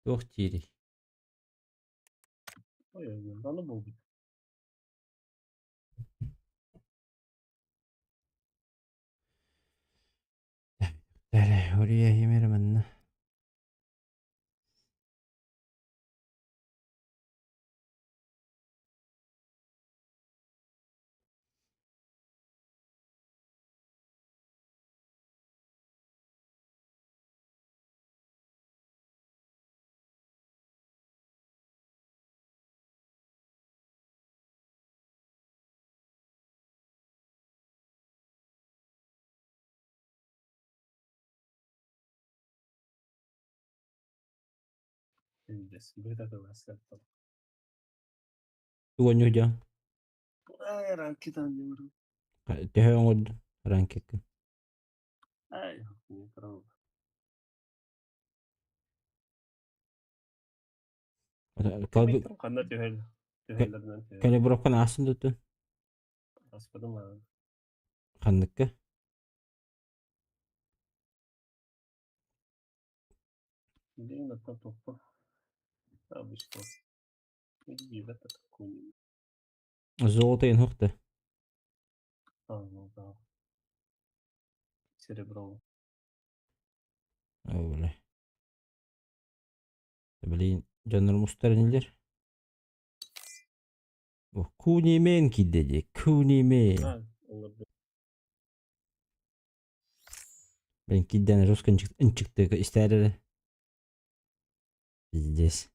Туох диирий? Ой, аны буолбут. Урия химер манна. Тугу дьон? Ранкитан диэн Төһө оҥордун ранкиккын? Ай, Ханна түһэл түһэллэринэн түһэл. Калибровканы аастын дуттун? Аспатым аан. Ханныкка? Билигин оттон тохпо. Обычно. Золото инхохта. Серебро. Ой, Блин, дьоннор мустар инилэр. Кунимен киирдэ дии, Кунимен. Блин, киирдээн жестко ынчыктыга истээр эрэ. Пиздец.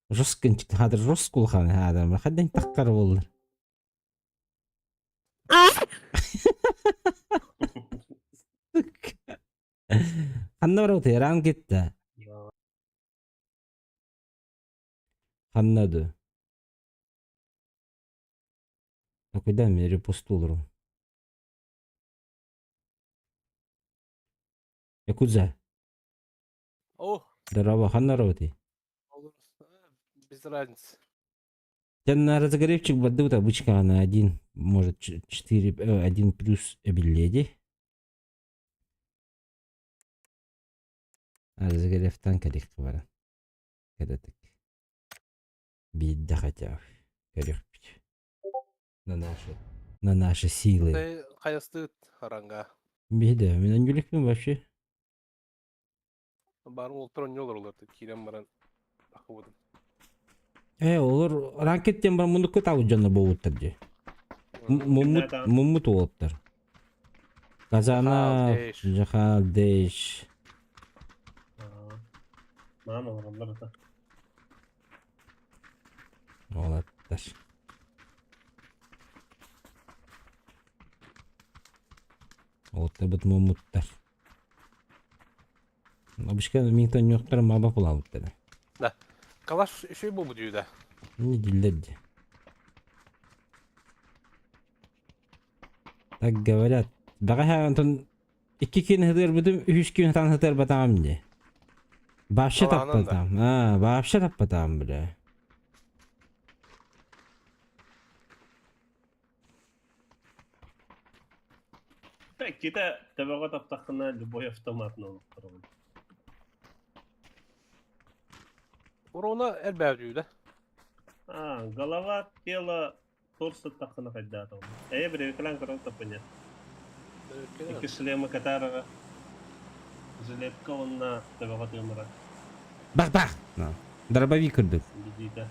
Жестко ынчыкты, хадыр жестко улахан хадыр, хаддан тахкар буоллар. Ханна барабыт Иран кетті. Ханна ду. Куда мен репостуларым? Якудза. О! Здорово, ханна работай? Без разницы. Тебя на разогревчик бардыбыт обычно на один, может, 4, 1 плюс эбилледи. Разогревтан кэлиэххэ баран. Кэрэтик. Биирдэ хотя бы көрүөхпүт. На наши, на наши силы. Ты хайастыыт харанга. Биһиде, мин ангеликпин вообще. Баар уолтар онньолор олор киирэн баран тахыбытым. Э, олор ранкет диэн бар муннукка таабыт дьоннор буолбуттар дии. Муммут, муммут уолаттар. Казана, Жахал, Дейш. Маан олороллор это. Уолаттар. Уолаттарбыт муммуттар. Обычка минтон ньуктар маба булаабыттара. Да. Калаш үчүгэй буолбут үһү да. Не дииллэр дии. Так говорят. Бэҕэһээ онтон икки күн сытыарбытым, үһүс күн сатаан сытыарбатаҕым дии. Вообще Талаанан да. таппатаҕым. Аа, вообще таппатаҕым бля. Иккитэ төбөҕө таптаххына любой автоматынан оттороҕун. Урона элбээбит үһү да. А, голова, тело, торс таххына хайдаатаҕын. Эйэ биревикалаан көрөн таппыня. Икки шлема катарага. Жилетка уонна төбөҕө тыымыра. Бах-бах! Дробовик курдук. Бидиитэ.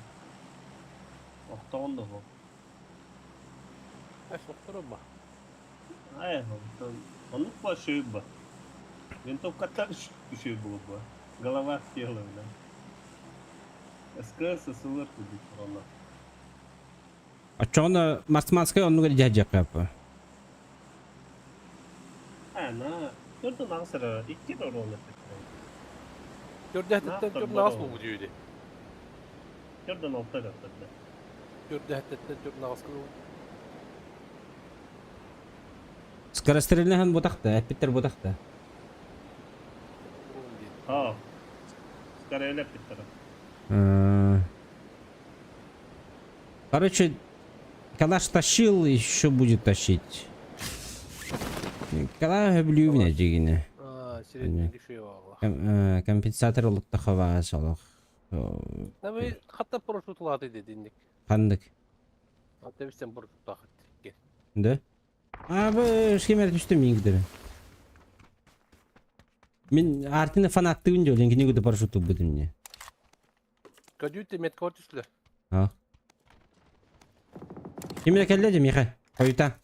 Охтоҕун да Охторо ба. Ай, оннук ба үчүгэй ба. Винтовкаттан үчүгэй буолуо Голова тело, да. СКС, СЛР курдук онно. Оччоҕуна Марсманскай оннугар дьаһдьахха А, на, төрдүн аҕыс эрэ, икки эрэ оруолу эппиттэр. Төрдөһөттөн төрдүн аҕыс буолбут үһү Төрдүн алта эрэ Төрдөһөттөн төрдүн аҕыс кылыбыт. Скорострельныһын бутахта, эппиттэр бутахта. Аа, скорее эппиттэр. Короче, калаш тащил, еще будет тащить. Калаш бүлүүбүнэ дьигинэ. Сирин düşüyor valla. Компенсатор олуктаха баа солох. Tabii hatta парашютлады дединник. Ханнык. Hatta biz sen парашютлахыт. Да? А бу схемер түстүм иңдер. Мин Артина фанаттыгын жол, кини гүдө парашют бутум мне. Кадюте меткор түслө. А. Кимре келле же Миха? Койта.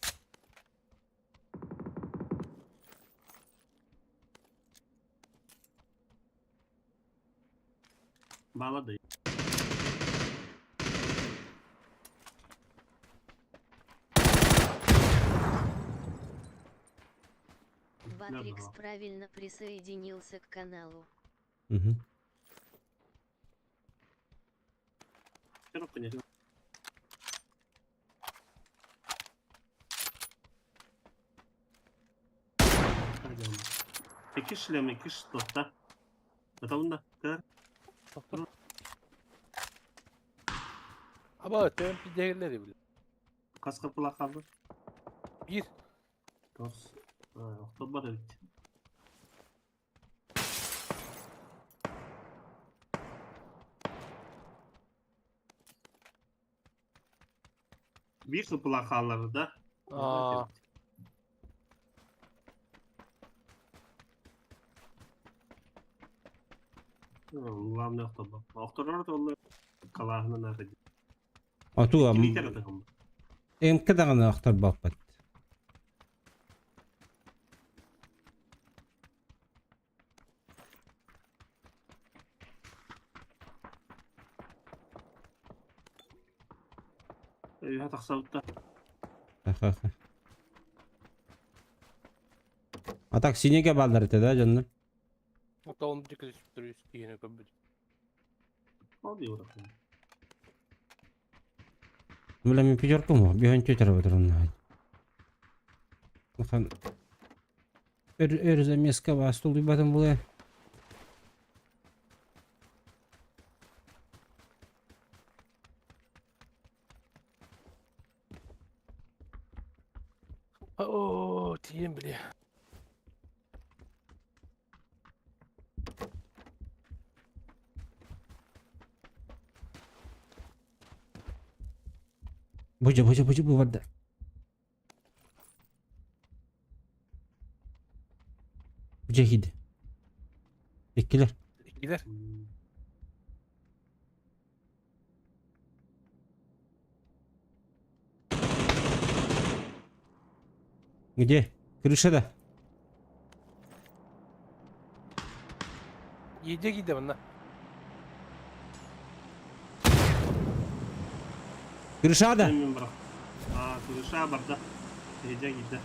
Bağladı. Батрикс правильно присоединился к каналу. Угу. Коробка не Икки шлем, икки штофта. Баталында. Көр. Аба төм пидегерлери бile. Кас капыла kaldı. Bir. Тос. Oktober evet. Bir kıpıla kalları da. Aa. Главное oktober. Oktober da onlar kalahını nerede? Ату Литер атагым. МК даганы ахтар баппат. Өйө тахсабытта. Аха. А так синеге балдар эте да жонно. Hatta onu dikkat edip yine kömbüt. Ол диyor. Мула мен пятерку мо, бихон чөтөр батырын. Махан Өр өр замеска ба стол батым була. Оо, тиен бile. Бужа бужа бужа бу барда. Бужа хиди. Иккилер. Gider. Где? Крыша да. Yiyecek gidi bunlar. Крыша да. Мен бірақ. А, күріша барда. Еже гиде.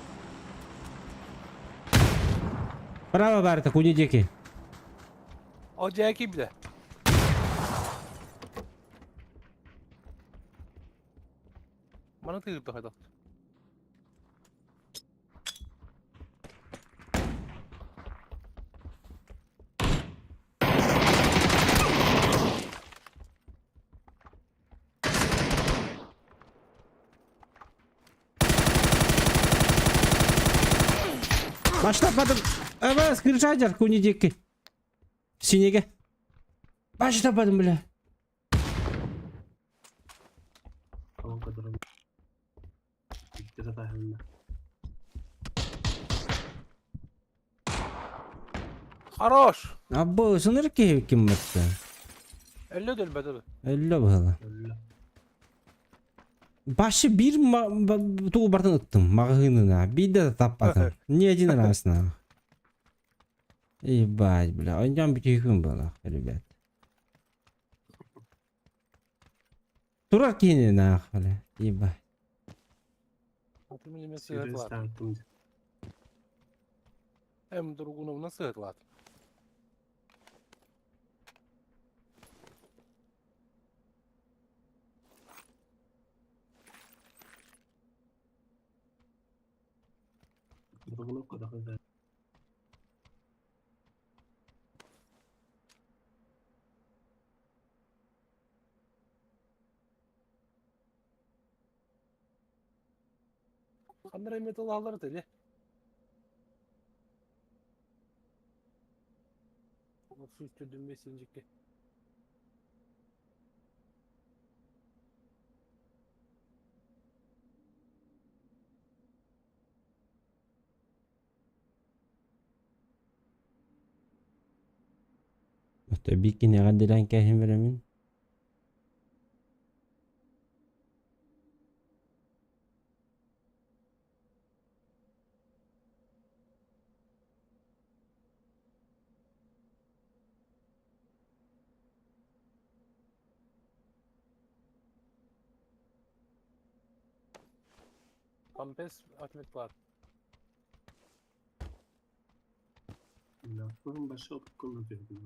Право барта куни деки. O ceki bile. Bana tıyırdı hayda. Баштападым. Абас, крыша жар куни деки. Синеге. Баштападым, бля. Tamam kadar. Bitti zaten. Хорош. Або, сыныр кем батты. Elle dön bedeli. Әллә бала. Öyle. Башы бир тугу бартын ыттым магыһынына. Бир да таппатым. Ни один раз на. Ебать, бля, онжан бүтүхүн бала, ребят. Турар кийин нах, бля. Ебать. Altı milime Sürü sığırtlar. isterdim. Hem durgunumuna sığırtlar. Durgunu kadar. Andrei metal alır dedi. 145 инчикки. Оттон биир киниэхэ дилээн кээһин беремин. Компес ответ бар. Лаппын башы отуккун түһдүм.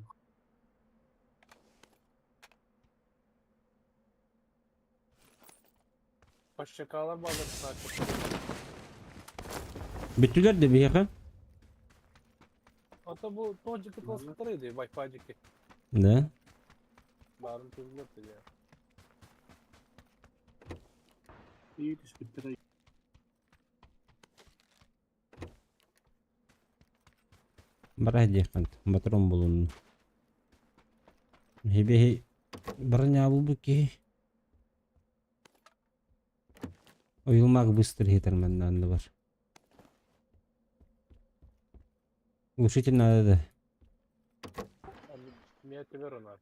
Пащекалар балар Бүттүлэр да биһиэхэ? Ата бу тоҗики пластыктар иди, Wi-Fi Да. Барын түзүлөр диye. Iyi түспүттэр. Бара диэххин батарон булунну. Хибиһи бронябыл киһи. Уйулмаг быстро хитер манна анны бар. Глушитель надо да. Мия түбер онар.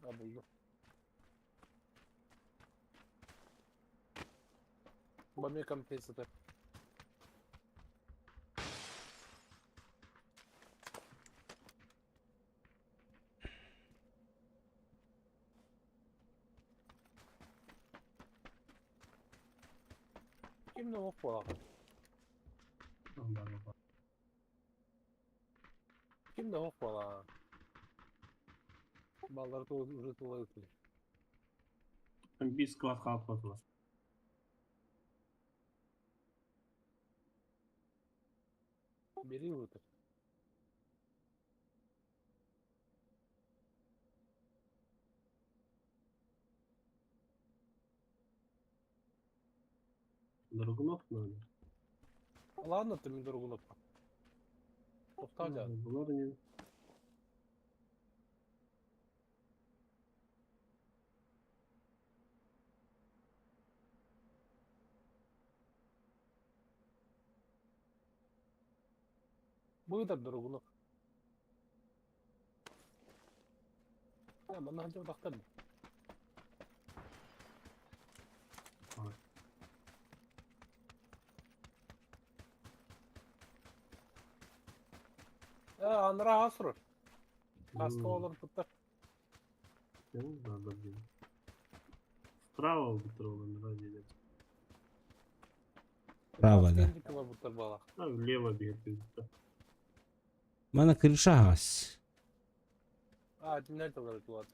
Ha buldu. Бами компенсатор. Кимде ок буолаҕын? Кимде ок буолаҕын? Баллар уже тула үтүлэр. Биир склад хаалбатылар. Бери утыр. Дорогунов надо. Ладно, ты мне дорогу напа. Тоқтаа Булар не. Быдар дорогунов. Я, манна ханча тахтар. Э, анра асрыр. Каска олар туттар. Да, да, Справа бутырылган, да, Право, да. Да, влево бегает. Мана крыша хас. А, тимнер талар туат.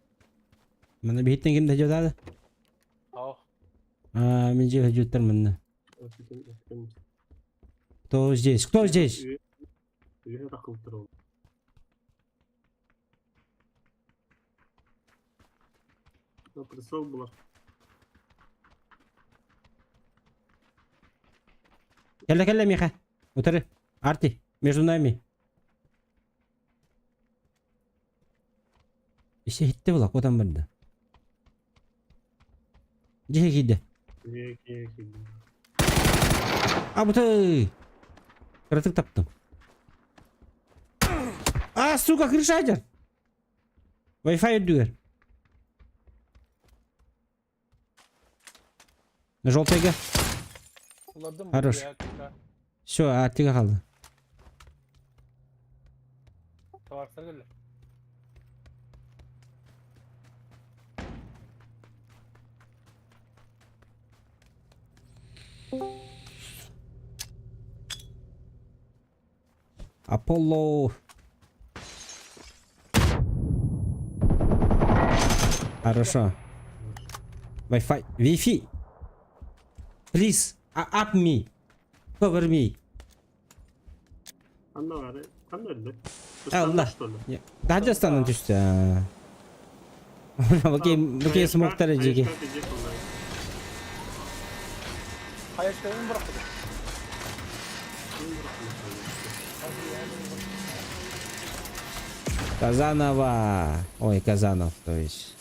Мана биһиттен ким да жотады? А. А, мен же жоттар манна. Кто здесь? Кто здесь? Прицел была. Кэллэ кэллэ Миха. Утары. Арти. Между нами. Исе хитте була, котан барды. Дьиэ киирдэ. А буты. Кыратык таптым. А, сука, крыша один. Wi-Fi үрдүгэр. Желтыйга. Хорош. Все, Артига қалды. Товарыстар келді. Аполло. Хорошо. Wi-Fi. Wi-Fi. Please, up me. Cover me. Ханна бары. Ханна өлдө. Allah. Даже станан түстэ. Окей, окей, смоктар жеге. Хайаскайын бырахпыт. Казанова! Ой, Казанов, то есть.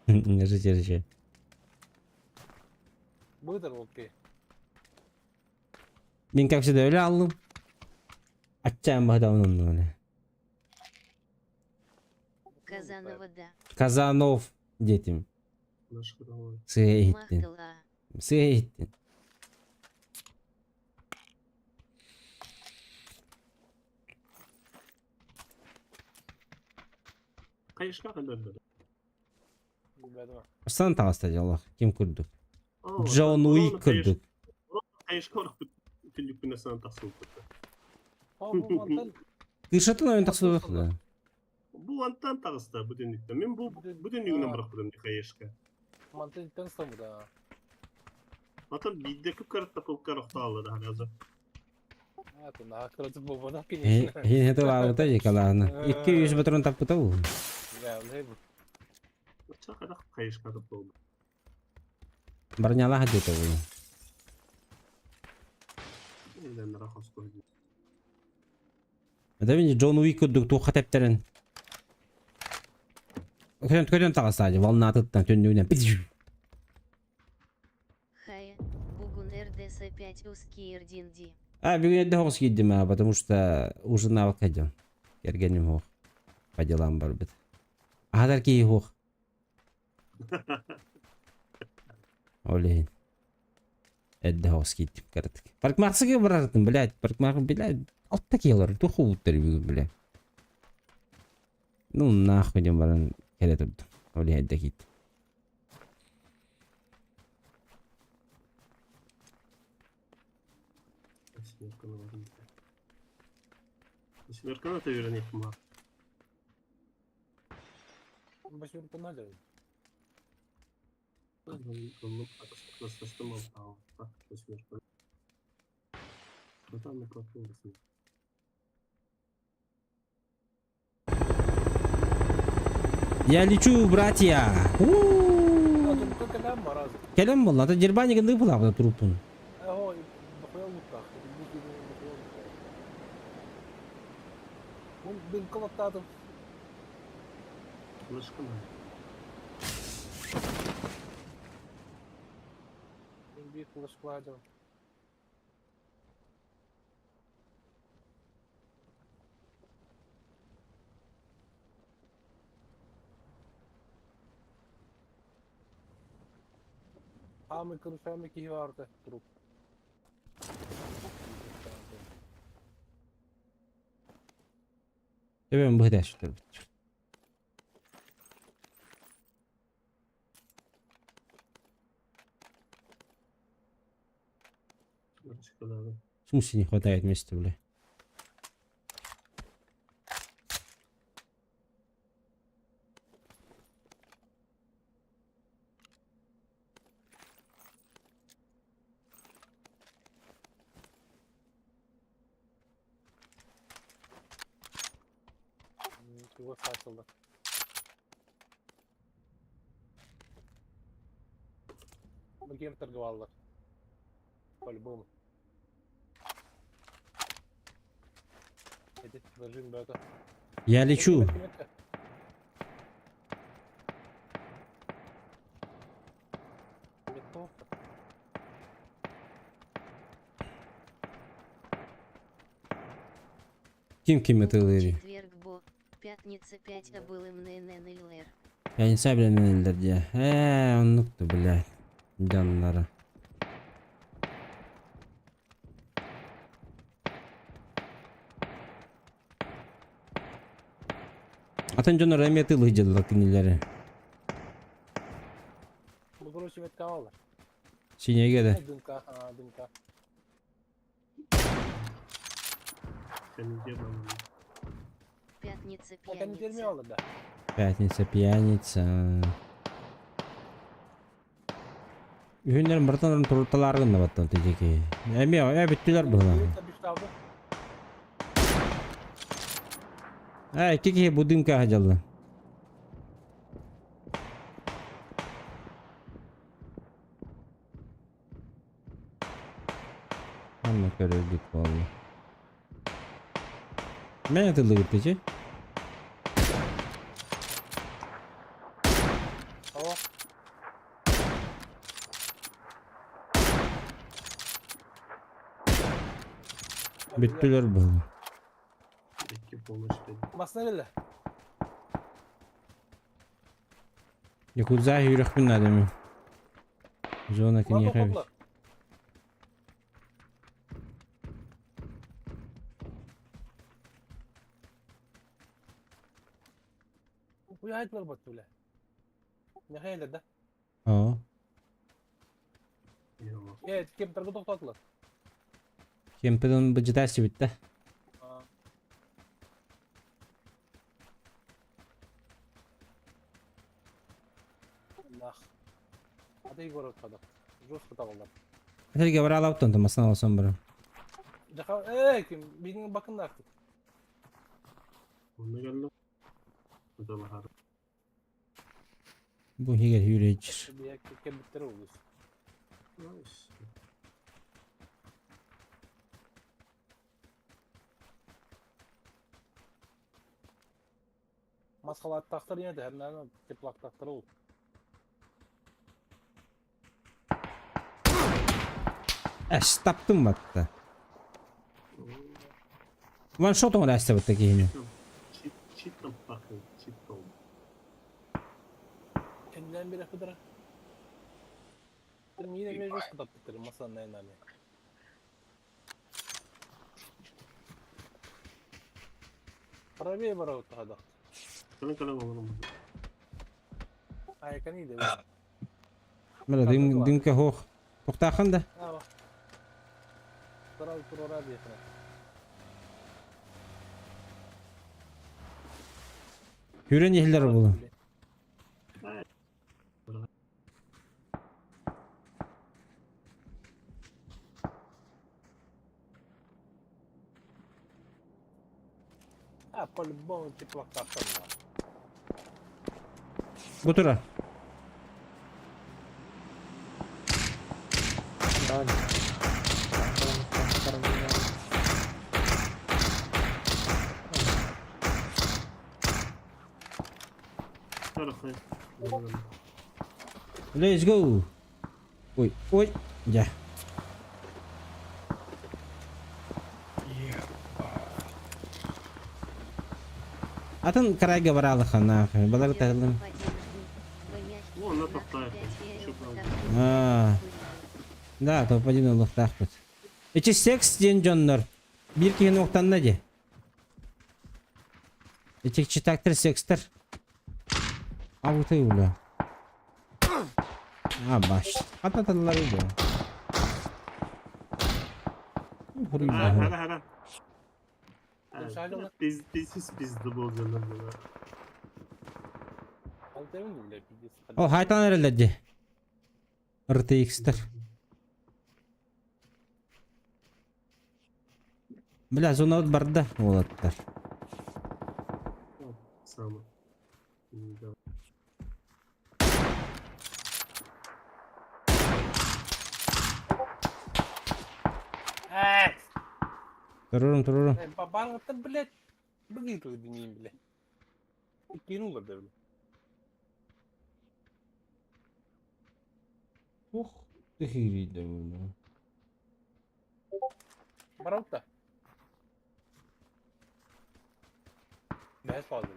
Держи, держи. Быдыр ол ки. Мин как всегда өлө аллым. Аччаан баһыдабын онно. Казанова да. Казанов диэтим. Сыа иһиттин. Махтала. Сыа иһиттин. Астан таҕыста дьоллоох ким курдук? Джон Уик курдук. Кышатын ойон тахсыбыт да. Бу антан таҕыста бу түннүктэн. Мин бу бу түннүгүнэн бырахпытым хаешка. Мантан стамда. Атын биирдэ күп-кырата пылкар охтоалла да ханаза. Хин это лаабыта дикалаана. 200 патрон таппыта бу. Барнялаах диэтэ бу. Это мин Джон Уик курдук туохха тэптэрэн. Көтөн көтөн таҕыстаадьы волнатыттан түннүгүнэн. Хая, бугун РДС 5 ускиирдинди. А, бүгүн эрдэ соҕус киирдим аа, потому что ужинаабакка дьон. Кэргэним суох. По делам барбыт. Аһатар киһи суох. Ол иһин. Эрдэ соҕус киирдим кыратык. Парикмахерскайга барартым, блядь, парикмахер, блядь, алта киһи олорор, туох угуттар бүгүн, блядь. Ну, нахуй диэн баран кэлэ турдум. Ол иһин эрдэ киирдим. Восьмерканы төбөрөн ма. Восьмерканы да. Восьмерканы. Я лечу, братья! Кэлэн буолла, ата Дербанигын ыпылаабыта трупун. Хаамый кырышаамый киһи баарта турук. Эбэм быһыта сүтэрбит. В смысле не хватает места, бля? Туга саачылдар. Бу кем торговаллар? По-любому. Эти режим бета. Я лечу. Ким ким ытылыри? Четверг бо, пятница 5 а был МННЛР. Пятница билэнэллэр дии. Ээ, оннук да, блядь. Дьоннора. Атын дьоннор эмиэ тылы дьыллар кинилэри. Бу короче меткалар. Синеге да. Дымка, а, дымка. Пятница Это не пьяница. термиалы, да. Пятница, пьяница. Үһүннэрин бартан турталааргын да баттан тижеки. Эмиэ э бүттүлэр быһылаах. Э икки киһи бу дымка дьалла. Ханна көрөргүт буолла. Мэн атыллыгыт дичи? О. Бүттүлэр буолла. Икки помощь Масына биллэ. Якудза үрэхпин наада мин. Зона киниэхэ эбит. Уйаайт барбат үлэ. Нехейлер да. Оо. Э, кемперге тоқтатылар. Кемперден быдьытааччы бүттэ. Нах. Ата Егор отпадок. Жестко табылдар. Этэргэ бараалаабыттан тумасынан олсон баран. Жаха, э, ким биһиги бакыннаахтык. Онно кэллим. Быталаһар. Бу иһигэр үүрээччир. Биһиги кэлбиттэрэ улус. Мас халааттаахтар ийэ тэһэрнээн теплактаахтар ол. Эс таптым батта. Ваншот оҥоро эстебитте киһини. Чит, чит таппакын, чит толду. Кэннилээн биэрэхпит эрэ. Миин эмиэ жестко таппыттар масаннай нами. Правее барабыт тахадах. Кэлэн кэлэн олорон. Айкани да. Мына дым дымка хоох. Тохтаахан да. Сразу турара диэхинэ. Хүрэн иһиллэр буолан. А, по-любому теплоктаахтар Бу тура. Let's go. Ой, ой, дьэ. Атын крайга бараалыха нахуй. Балар тахылым. Аа. Да, топ-1 ылыхтаахпыт. Ичи секс диэн дьоннор биир киһини уктанна дии. Ити читактер секстер. Ауты бля. А, баш. Хататаллары бу. Хара хара. Biz biz biz болжанар була. О, хайтан эрэллэр дии. RTX-тер. Бля, зонабыт барда уолаттар. Самый. Турурум, турурум. Бабаңыттан, блядь, бүгін білмеймін, блядь. Кинулар да, блядь. Ух, ты хири да, бля. Барабыт да. Бэс баҕар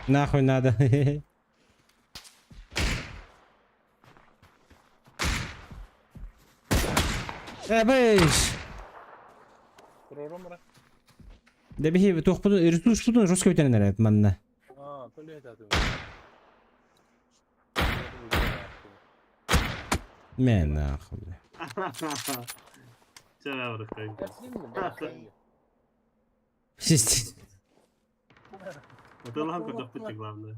Нахуй надо. Эбэйш! Туруорум бара. Да биһи туохпутун ресурспутун жестко бүтэн эрэ манна. Аа, төлөй этэ. Мэ нахуй. бля. Пиздец. Атылахан көрдөхпүт главное.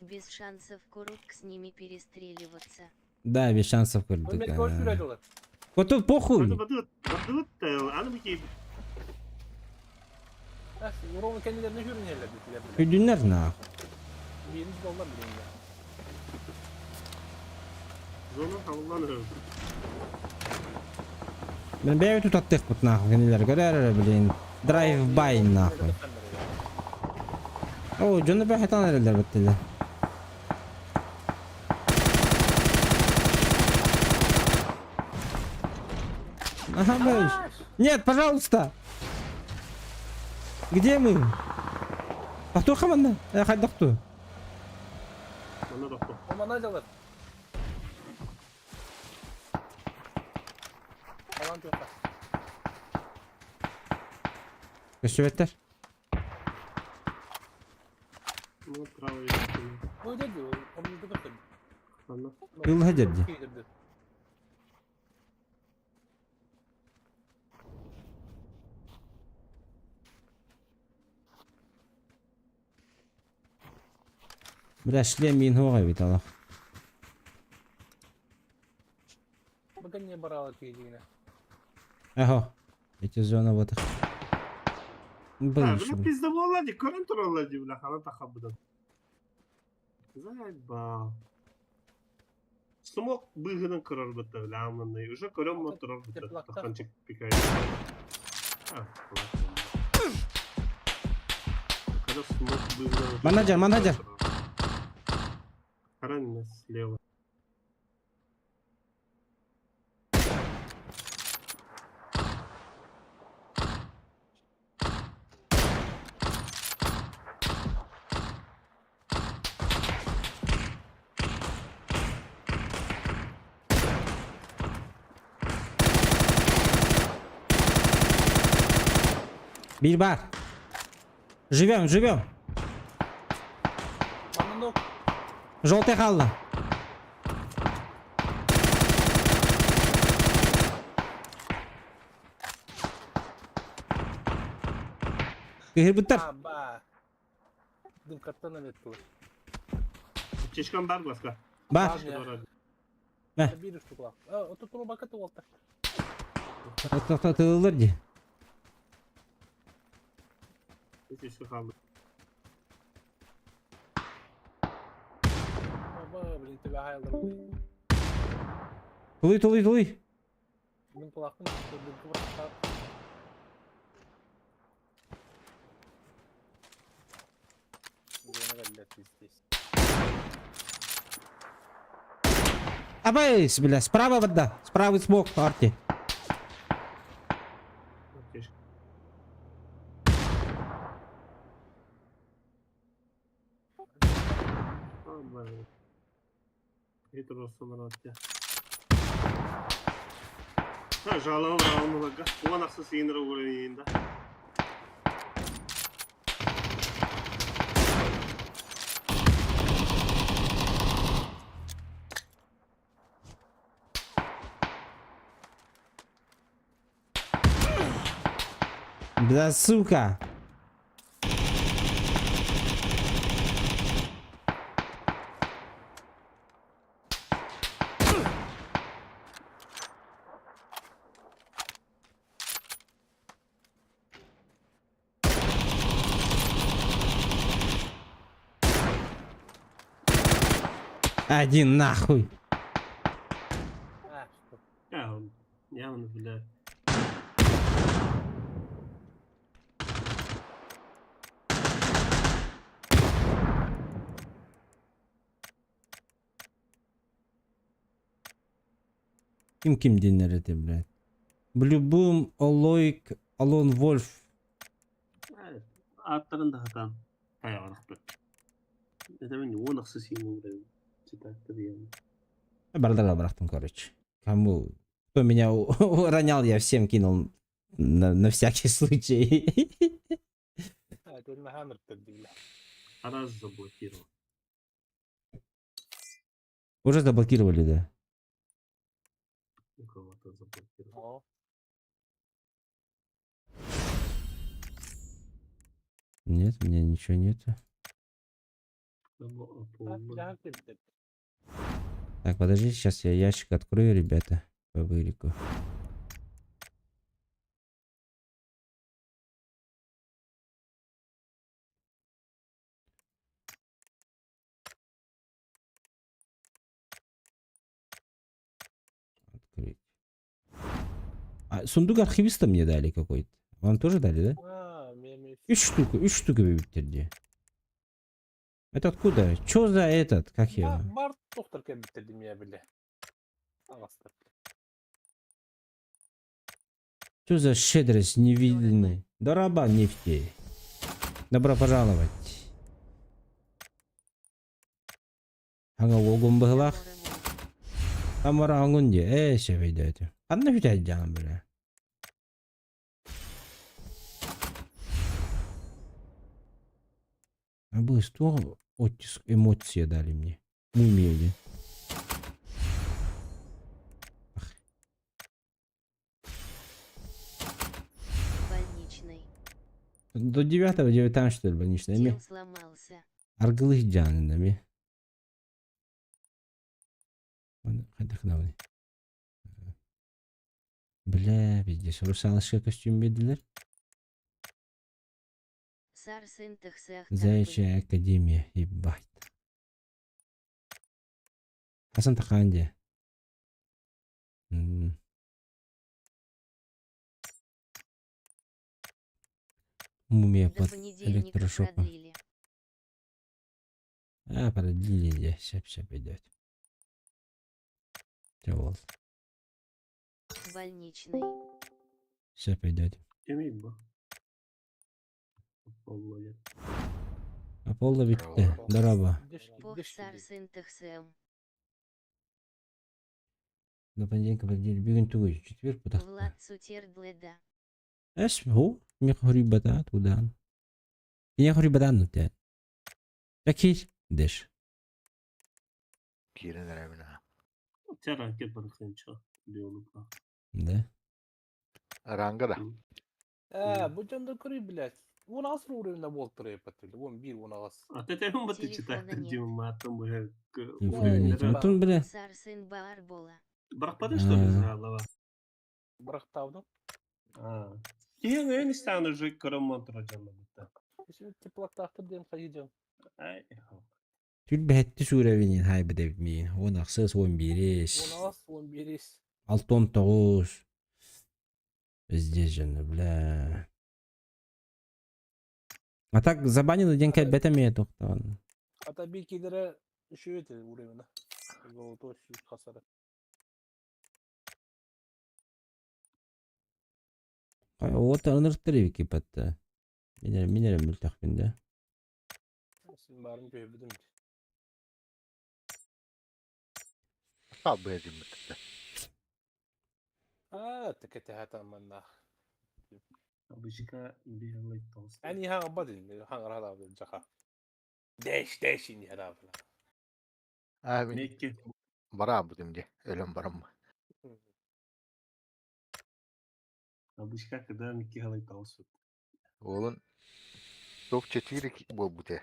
Без шансов курутк с ними перестреливаться. Да, без шансов көрдүк. Коту похуй. Урон kendilerine hürmeyerler dediler bile. Күдүннэр нахуй. Birinci dollar bile. Зона халлан öldü. Мин бэйэ тутаттыахпыт нахуй кинилэр көрөр эрэ блин. Драйв-бай нахуй. О, дьону бэхэтан эрэллэр баттылар. Ага, бэш. Нет, пожалуйста. Где мы? Тохтуохха манна. Э, хайдах ту? Манна тохто. Омана дьалар. Алан туохха. Көстүбэттэр. Ну, правый. Бу деді, комнаты көстөр. Манна. Ылла дерди. Бля, шлем миин хуоҕа эбит олох. Бу не барала киһигинэ. Эхо. Эти зона вот. А, Был бля, пизда буолла дии, көрөн тураллар дии, бля, хана тахабыдан. Заебал. Смок быыһынан көрөр бытта, бля, аманный. Уже көрөн моторор бытта. Теплактар. Таханчик пикает. А, ладно. Когда смок быыһынан... Менеджер, менеджер. Харан слева. Биир баар. Живем, живем. Манна Желтый хаалла. Кыһырбыттар. Аба. Дымкаттан өлөттү. Чешкан бар глазка. Бар. Э. Биир штука. Ото турбака туолта. Тылылар дии. Чешка қалды. Аба, блин, тебя хайлар. Тулуй, тулуй, тулуй. Мин кулактым, дымкы быракта. Здесь. Абайс, бля, справа вода. Справа смок, арти. Чешка. Аба. Это просто марат. Ha, жалама алмалага. Уан ақсы сиыныр уровеньда. Бля, сука. Один нахуй. А, что? Я, явно, бля. Ким ким диэннэр этэй, блядь. Блюбум, Олойк, Алон Вольф. Аттарын да хатан. Таяғарақпы. Это мен он ақсы сиын уровень. Читать деген. Бардала бырахтым, короче. Кому? Кто меня уронял, я всем кинул на всякий случай. А, это на хаммер бля. Раз заблокировал. Уже заблокировали, да? У кого-то заблокировал. О, Нет, у меня ничего нету. Кого а, Аполло. бля, ты, Так, подожди, сейчас я ящик открою, ребята, по бырику. Открыть. А, сундук архивиста мне дали какой-то. Вам тоже дали, да? А, мен Үс штука биэрбиттэр дии. Это откуда? Чё за этот? Как его? Бар доктор кэлбиттэр димия бile. Аҕастар. Что за щедрость невиданная? Дороба нефти. Добро пожаловать. Аҥа уогун быһылаах. Тамара оҥун дии. Ээ, сөбөйдөөтүм. Ханна бүтээйдэҕим бile? А быыс туох оттиск эмоция дали мне? Мумия дии. Больничный. До 9 9 что ли больничный эми? Тел сломался. Аргылых дьаанын эми. Хайдах гынабыный? Бля, пиздец, русалочка костюм биэрдилэр. Сарсын тахсыахтаахпын. Заячья академия, ебать. Хасан тахаан дии. Мумия До под понедельника электрошоком. продлили. А, продлили дии, сөп-сөп идет. Чэ буол. Больничный. Сөп идет. Кимий бу? Аполло диэн. Аполло бүттэ. Дорообо. Пох сарсын тахсыам. До понедельника продлили. Бүгүн тугуй? Четверг бутахта. Влад сутердледа. Эс ху миэхэ хоруйбата туудаан. Киниэхэ хоруйбатаан нутэ. Такий дэш. Киирэн эрэбин аа. Чэ барахсанча диолука. Да. Ранга да. Ээ, бу дьон да көрүй, блядь. Уон аҕыс уровень буолтар эппэт 11 18. А ты тем бы ты читать Телефона нет. Дима матом уже. Телефона нет. Антон, бля. Сарсын баар буола. Бырахпатын что ли А. зралова? Бырахтаабытым. А. Киһиң эн истаан уже көрөн монтро дьонно бутта. Теплоктаахтар диэн хайыы дьон. Ай. Түлбэһэтти сүүрэбинин хайбыт эбит миигин. 18, 11, 18 11. 69. Здесь же, бля. А так забанили диэн кэлбэтэ эмиэ туохтаан. Ата биир киилэрэ үчүгэй этэ уровена. Золотой сүүс хасара. Уота ынырыктар эбикки батта. Мин эрэ мин эрэ мөлтөхпүн да. Син баарын түһэрбитим. Хаалбыа дьиммит. Аа, тэкэтэһэ манна. Обычка белый толстый. Ани хаҥа бадин, хаҥа хараабын жаха. Дэш, дэш ини хараабын. Аа мин Мекке. бараабытым дии. Өлөн бараммын. Обычка когда Микки белый толстый. Уолун топ-4 буолбут ээ.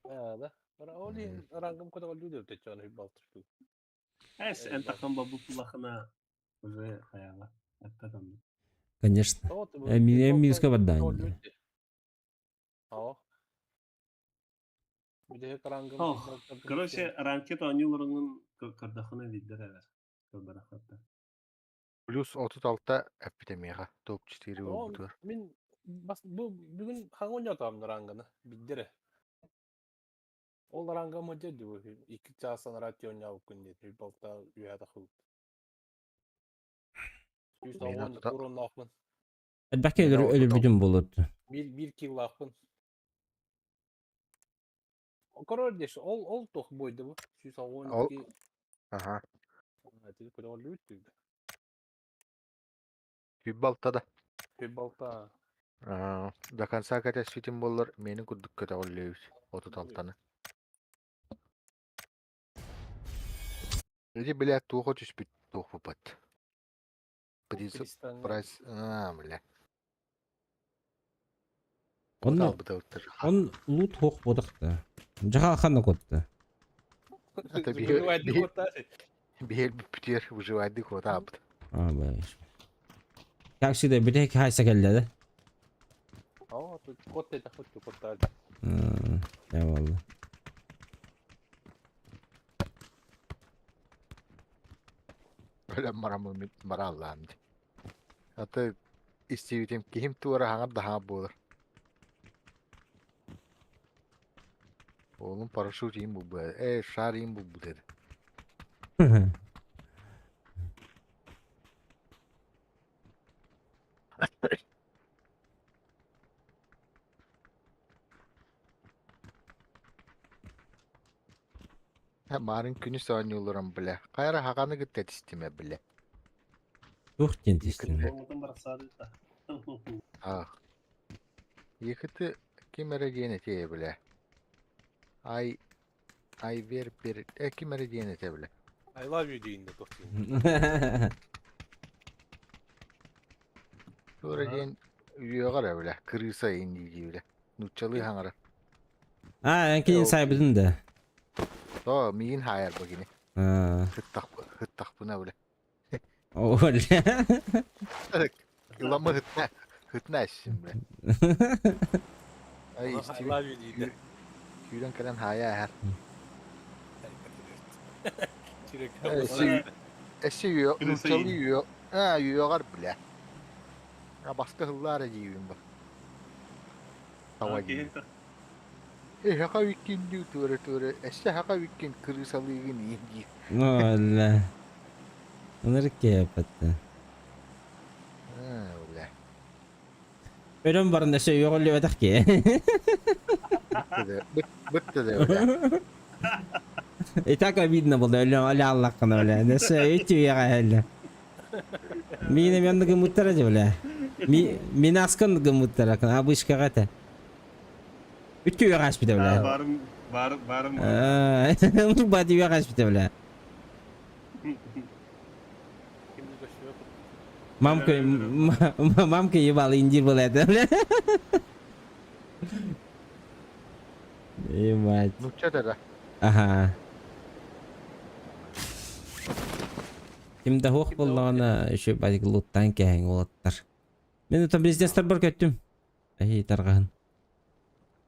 Аа, да. Ол иһин рангым көтөҕөллүү да өтөччөөн үп Эс эн тахан бабу пулахына уже хаяла. Эппетам. Конечно. Мин минуска бардаан. Ох, короче, ранкет оонньууларыҥын көрдөххүнэ виддер эбэр. Көрбөрөххөттө. Плюс 36 эппитэ миэхэ топ-4 буолбутугар. Мин бас бу бүгүн хаҥа оонньоотоҕум ранганы биддере. Ол ранга модьа дуу 2 чаас анараа оонньообуккун диэн балта үөһэ тахсыбыт. Сүүс Мин уон ата уроннаахпын. Элбэхкэ Мин өлөрбүтүм буолуот. Биир биир киллаахпын. Король деш ол ол туох буойда бу сүүс Ол 12 аха. көтөҕөллүбүт дүү. Сүүрбэ алта да. Сүүрбэ алта. Аа, до конца кэтэспитим буоллар миэнин курдук көтөҕүллүбүт 36-ны. Ити билээт туоха түспүт туохпупат. Приз Пристаньҥа. прайс аа бля. Он Албытабыттар. он лут хуох буолуохта. Дьаха ханна куотта. Это Выживает биһи куота. биһи бүтүөр выживайды куотаабыт. Аа бля. Как всегда, бүтэһик хайса кэллэ да? Аа, куотта тахпыт куота. Eyvallah. Өлөн бараммын мин барааллаам дии. Аты истибитим киһим туора хаҥар да хаҥар буолар. Уолум парашют иин булбут ээ шар иин булбут этэ. Маарын күнүс оонньуулларым бile. Хайара хаганы кытта этистиме бile. Туох диэн тистиҥ? Оҥотон барахсаабыта. Ах. Екити ким эрэ диэн этиэ бile. Ай Айвер пер э ким эрэ диэн этэ бile. I love you диин да туох диин. Туора диэн үөҕэр эрэ бile. Кырыыса иин дии бile. Нууччалыы хаҥара. А, эн кинини сайбытын да. То миин хаайар бу кини. А, Хыттахпына бile. Оля. Ыламы хытна хытна эссин бile. Ай I истибит love you диин да. күүрэн кэлэн хаайа эһэр. Чирек. Эссе нууччалыы үө аа үөҕэр бile. А баска хыллаара диибин бу. Таба диибин. Э хака виккин дүү туора туора эссе хака виккин кырыысалыыгын иин диир. Оля. Ынырык киһи Аа бля. Өлөн баран өссө үөҕүллүбэтэх киһи. Бытты да бля. И так обидно было, өлө өлө аллаххына бля. Өссө үтү үөҕэ өлө. Миин эмиэ оннук гыммыттара дьэ бля. Ми мин аска оннук гыммыттара, обычкаҕа этэ. Үтү үөҕэ ааспыта бля. Барым бар барым. Оннук баати үөҕэ ааспыта бля. Мамка мамка ебал индир был это бля. Ебать. Нучча да. Ага. Ким да хуох буоллаҕына еще бадик луттаан кэһэҥ уолаттар. Мин отон президенттэр бар көттүм. Эһи тарҕаһын.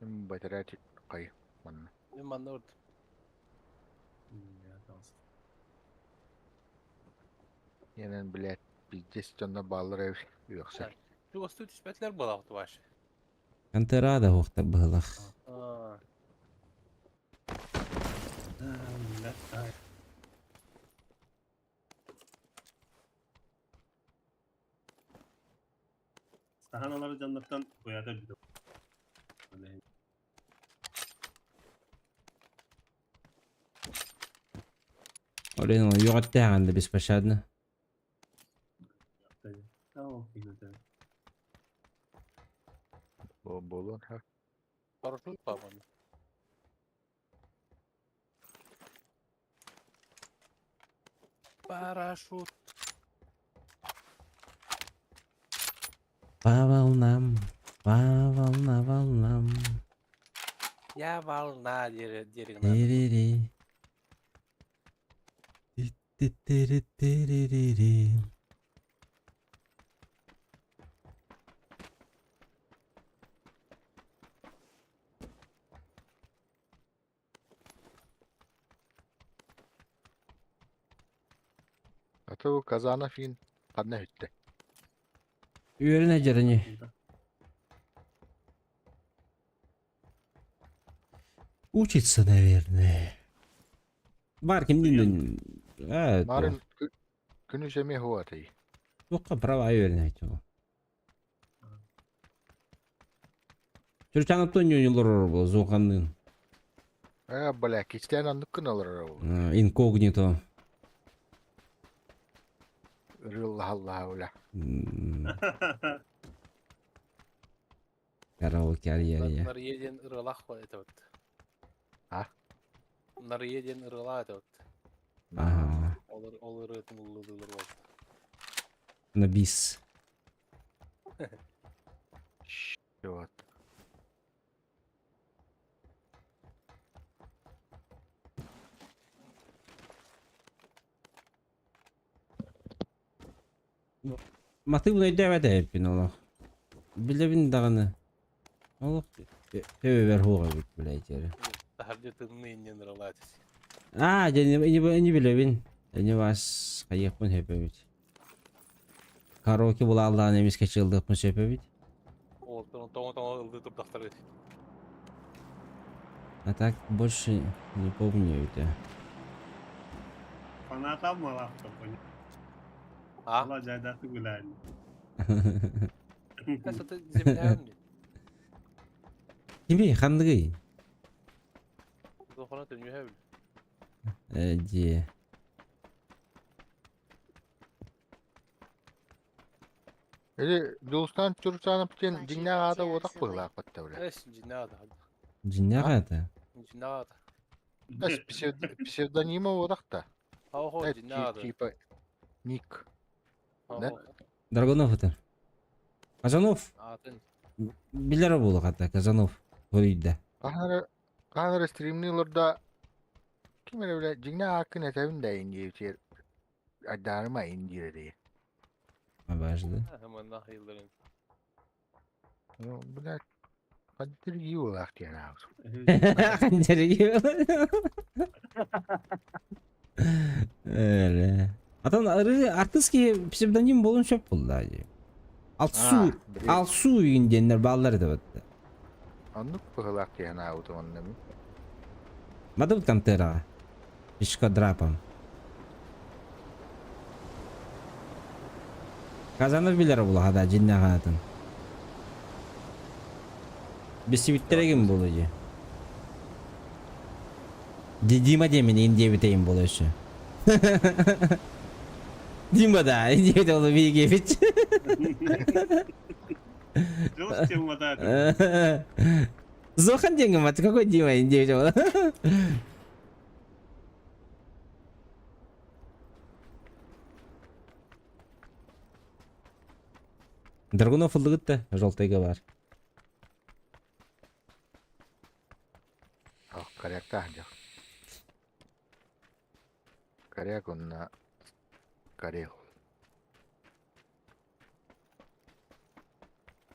Батарейка кай манна. Мен манна урут. Yenен блядь, пиздец дьонно бааллар эбит үөхсэр. Чугастыы түспэтилэр буолаҕыт ваш. Антера да хуохтар быһылах. Сахан алар дьоннортон буята өлбүтэ. Олен үөҕэттээх да беспощадно. Буолуон ха. Парашют по-моему. Парашют. По волнам, по волна волнам. Я волна диэри Тири-ри. Ти-ти-ти-ри-ти-ри-ри. А то Казанов иин ханна үттэ. Үөрэнэ дьэрини. Учится, наверное. Бар кимдин э Марын күнүс эмиэ хуатай. Туохха права үөрэнэ айтыл. Чурчан Антонио олорор буо Зоханныын. Э, бля, кистээн оннук гына олорор ол. Инкогнито. Ырыаллаһаллаһа бля. Караоке ария Нария диэн ырыалаах это вот. А? Нария диэн ырыалаах это вот. Ага. Ол ол ырыатын ыллыыллар буолла. На бис. Вот. Матыыбын өйдөөбөт эбиппин олох. Билэбин даҕаны. Олох төбөбөр суох эбит блядь эрэ. Таһырдьа тымныы иннин ыралаатыс. Аа, дьэ не билэбин. Эни вас хайыахпын сөп эбит. Караоке булааллаан эмискэ чылдыахпын сөп эбит. Уолтан тоҥо-тоҥо ыллыы турдахтар. А так больше не помню это. Фанатам малахта понял. А? Allah caydatı gülerdi. Кстати, земля Кими хандыгый? Дохона төнүһэ бил. Дии. Или Дулстан Чурчанов диэн Пачи дьиҥнээх аата уотах Тиасовой. быһыылаах батта бля. Эс жинада. Дьиннээх аата. Жинада. Эс псевдонима уотах та. Ахо Э, жинада. типа ник. Да? Драгунов это. Казанов. Атын. Билэр буолуох ата Казанов. Хоруйда. Хаһан хаһан эрэ стримниыларда ким эрэ бля дьиҥнээх ааккын этэбин да ин диэбитигэр айдаарыма ин диир эрэ. Обажды. Манна хайылларын. Ну, блядь, поддержи буолаах диэн аабытым. Öyle. Atan arı артистский псевдоним болун сөп булла. Алсу, Алсу үйін диэннэр бааллар да батта. Оннук быһыылаах диэн аабытым онно мин. Мадабыт контера. Пешка драпом. Казанов билэр булаха да дьиннээх аатын. Бисибиттэрэгин буолуо дии. Дима диэмин ин диэбитэйин буолуо өссө. Дима да, диэбит ол биигиэбит. Дьылыс темада. Зохан диэҥҥэ мат, какой Дима ин диэбит ол. Драгунов ыллыгыт да, желтыйга бар. Ох, коряктаах дьох. Коряк онно Карел.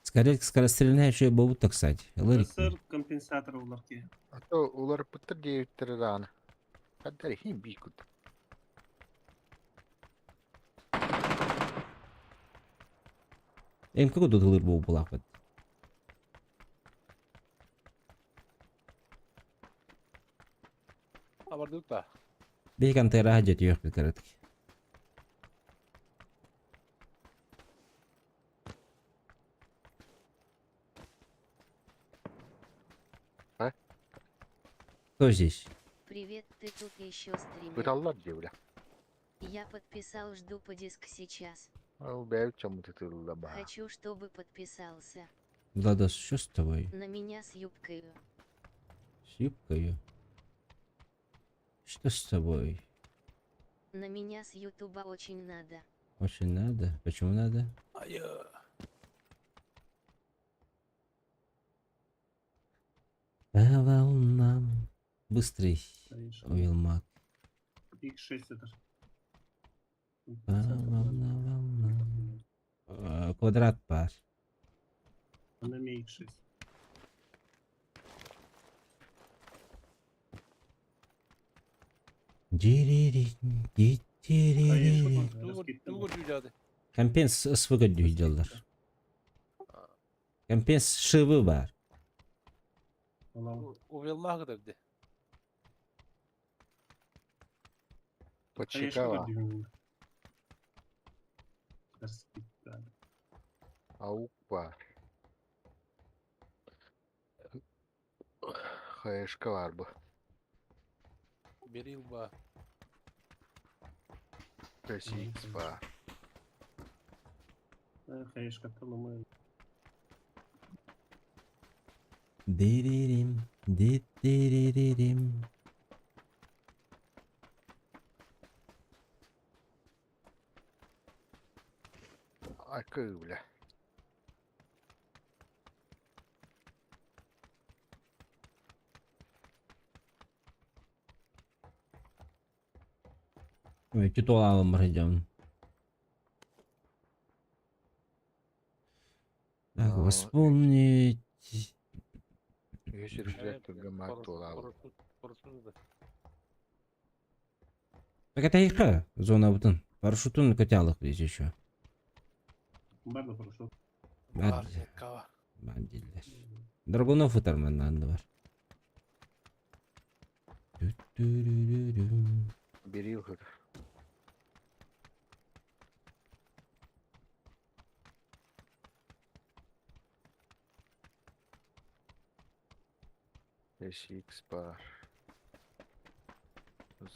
Скорее, скорострельная еще и буолбут кстати. Ылыр Сыр компенсатор улар ки. А то уларыппыттар диэбиттэрэ даҕаны. Хаддар иһин биир курдук. МК кудут ылыр буолбулаахпыт. Абардык да. Биһи контейнера дьэтиэх кыратык. А? Кто здесь? Привет, ты тут еще стример. Быталлар дии бля. Я подписал, жду по диск сейчас. Ол бэйэбит чоммут ытылла баа. Хочу, чтобы подписался. Владос, что с тобой? На меня с юбкою. С юбкою? Что с тобой? На меня с ютуба очень надо. Очень надо. Почему надо? Айа. По волнам. Быстрый. Уилмак. X6 это. По волнам, волнам. Квадрат пар. Она мне X6. Дирири, ди-дирири. Тугур жудады. Компенс с выгодью Компенс шивы бар. Увелмах дырды. Подщекава. Аук баар. Хаешка баар бу. Берил ба. КСХ баар. Хаешка талымы. Диририм, ди-дириририм. Айкы бля. Ой, титул идем. Так, А, восполнить. Үһүс үрүсүрэ түргэн маак туолаабыт. Так это их зона бутын. Парашютун көтө здесь еще. Бар да парашют. Бар, Бар, кава. бар дииллэр. Драгунов ытар манна анды бар. Тү-тү-рү-рү-рү. Бери выход. SX бар.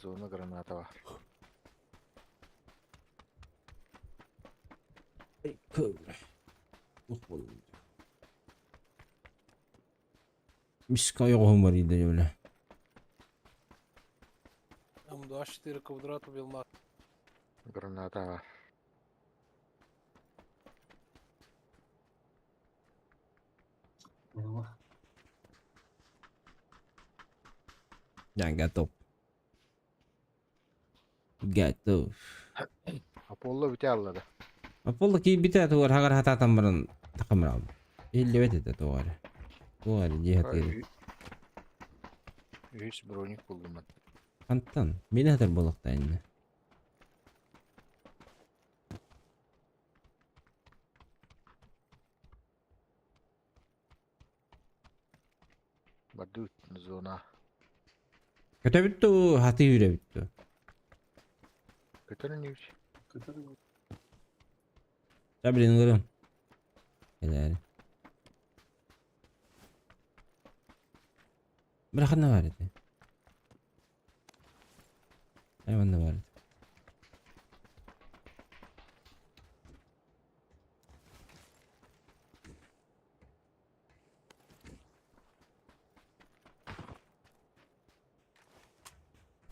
Зона граната бар. Ай, көбүрэ. Ух буоллум. Миска ойоҕоһум бар иидэ бля. М24 квадрат убил мат. Граната бар. Алла. Я готов. Готов. Аполло бүтэ аллада. Аполло киирбитэ тугар хагар хатаатан баран такамырам. Иһиллибэт этэ тугар. Тугар дии хатыыр. Үс броник булдум мен. Хантан мени хатар буолуохтаа иннэ. Бардут зона. Көтөбүт дуу, хатыы үүрэбит дуу. Көтөр нүүч. Көтөр. Ча билин ылырым. Кэлээри. Бля ханна баар этэ? Ай манна баар этэ.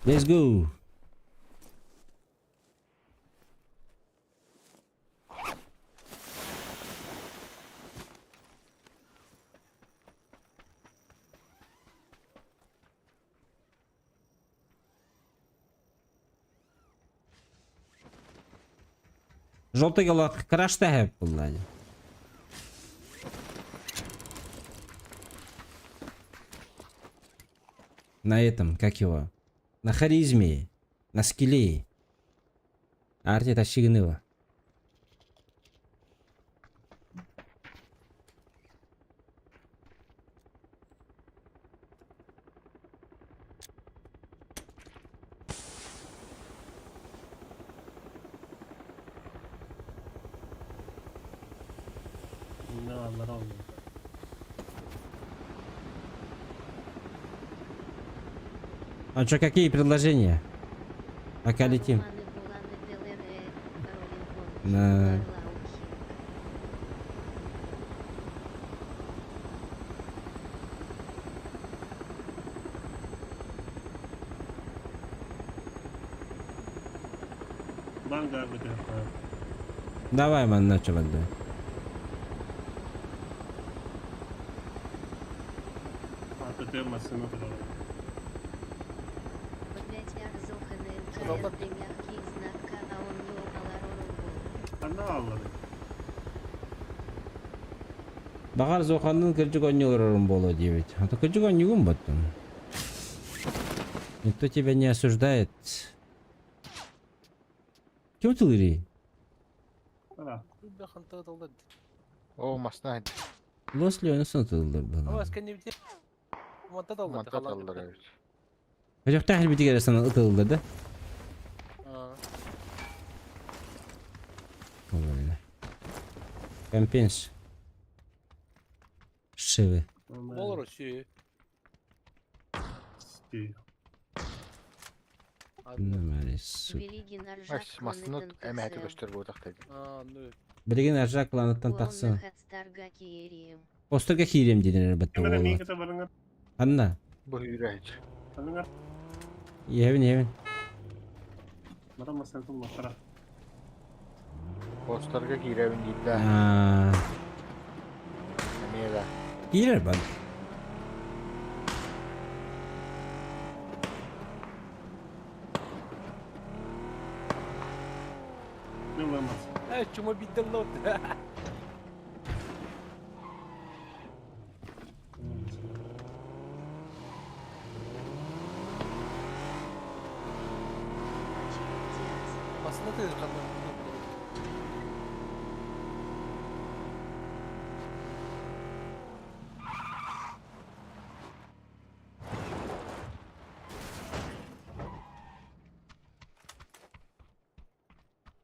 Let's go. Желтый голод краш тэһэп булла. На этом, как его? На харизме, на скилле. Арти тащигыныва. Ne allar almıyor. А чё, какие предложения? Пока летим. Да. Бангар бөтө. Давай манна чабанды. Аты машина турар. Ханна аллар. Баҕар Зоханныын кырдьык оонньуу олорорум буолуо диэбит. А то кырдьык оонньуугун боттум. Никто тебя не осуждает. Ким тылырый? Ара. Күйбе хантыга тылда. О, масна. Лос Леонсон тыллар Ама была. эскенне бите. Манта талда. Манта таллар эбит. Хотя битигэр сана ытылла да? Ой, Компенс. Шивы. Бол Россия. Сти. Нормально, сука. Ас масна эмэһэти көстөр буотахта. Ну. Билигин Аржак кланыттан тахсан. Постерга киирем диэн эрэ бэтте Кемере буолла. миин кете барыңар. Анна. Бу үүрәч. Аныңар. Иһэбин иһэбин. Мара машина туллахтара. Постарга киирәбин дииллэ. Аа, Эмиэ да. Киирэр бар. Не ламас. Э, чума бидден лот. Masına tığır kandan.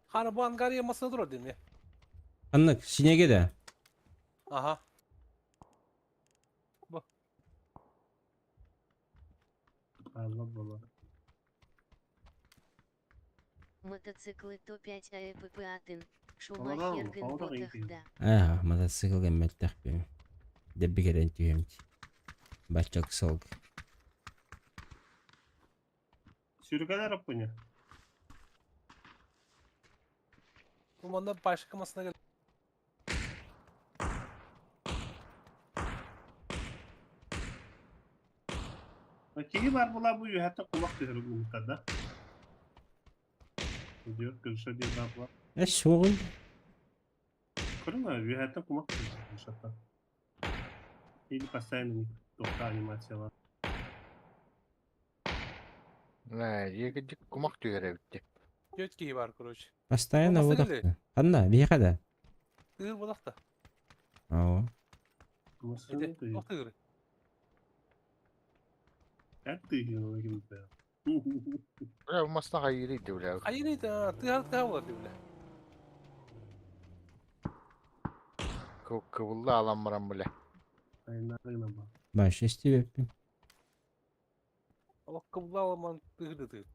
Hani bu Angarya masına dur değil mi? Аннык, синеге да. Aha. Allah bala. Мотоциклы То-5 АЭПП Атын. Аларам, Шумахерген аларам ботах иди. да. Аа, мотоцикл гэммэлтэх бим. Дэббигерен түйэмт. Бачок солг. Sürükeler yapın ya. Bu manda başka masına gel. Киһи бар була бу юһәттә кулак түһәр бу да. Diyor, görüşe diyor бар була. Э, сугын. Көрме, юһәттә кулак түһәр шатта. Или постоянно тоқта анимациялар. Нэ, егидик кумак түгәрә битте. Göt ki var короче. Постоянно Болмаса вот. Анна, бихада. Да. Tığır bulak da. Ау. Ede. O tığırı. Бля, масна хайри ди бля. Hayır neydi ha? Tığır tığır var diyor. Кыбылда алам барам бля. Баш, истибеппин. Allah kıbla alaman tığırı tığır.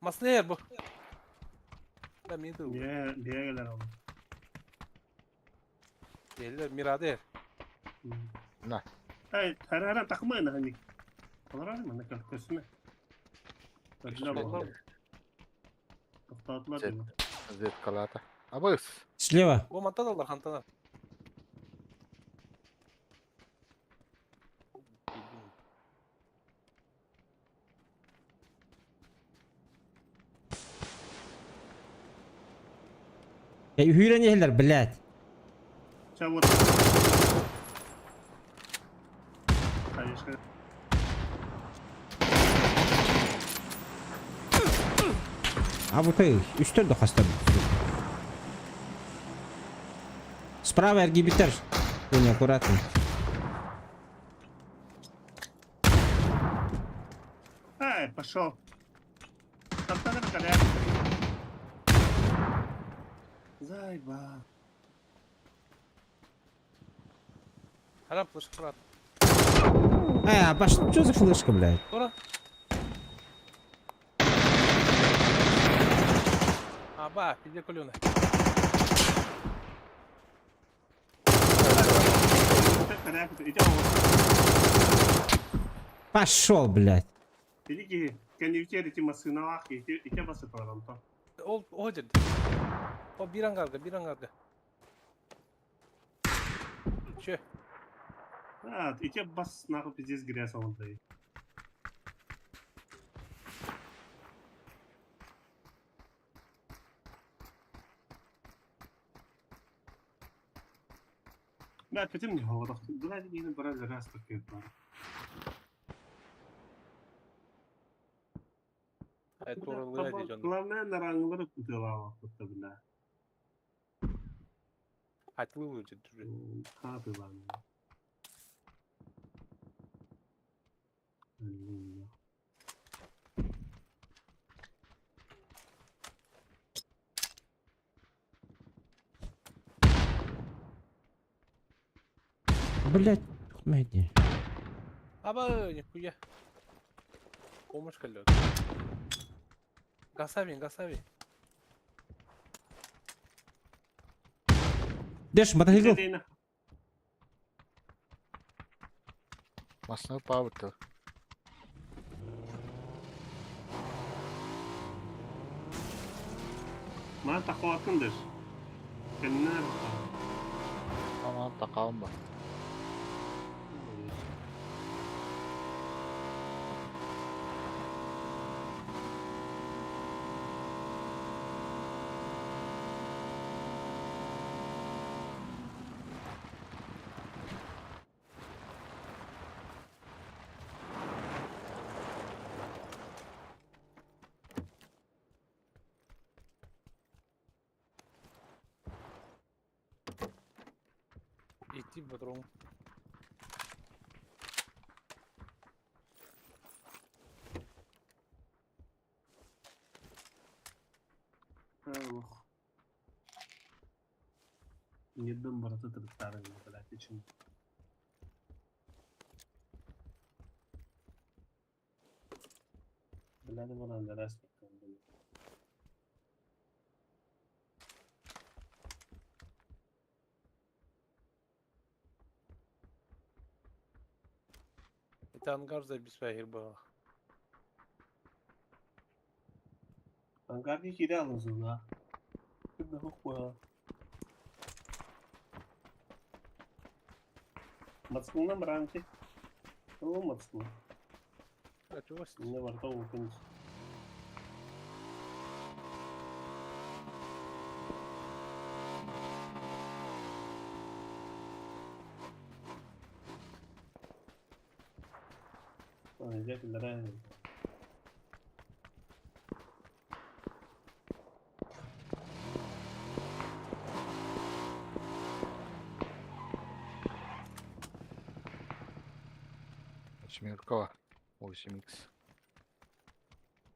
Masına yer bu. Ben mi tığır? Eller mirade yer. На. Зет калата. Абыс. Слева. Bu manta da Allah hantana. Э, үйрен елдер, блядь. А вот ты, үстел да хаста. Справа аргибитер. Ты неаккуратно. Ай, пошел. Зайба. Haram flash fırat. А, баш, что за флешка, блядь? Sonra. Aba bir de kolona. Пошел, блядь. Эти машиналах, эти басып Ol o girdi. O bir angarga bir angarga. Şu. А, и те бас нахуй пиздец грязь он дает. Да, хотим не говорю. Блядь, не брали раз такие пары. Evet doğru öyle diyeceğim. Главное, на ранглары кутылава, будто, бля. Haklı bu ciddi. Хаты ладно. Блядь, хуйня. Aba нихуя. Помощь kalıyor. Gasabi gasabi. Деш, мотоцикл. Масна пабыты. Мана тахуатындыр. Кеннер. Ама такаым ба. Тип патрон. Ох. Ньирбин барыта тырыттаарын блядь, için. Блядь, вон она раз. Это ангар за беспягир был. Ангарги кире алын. Ким хуа. Мацкуна рамки. О, Мацкуна. А чего с Не во рту укинуть. Восьмерка. 8х.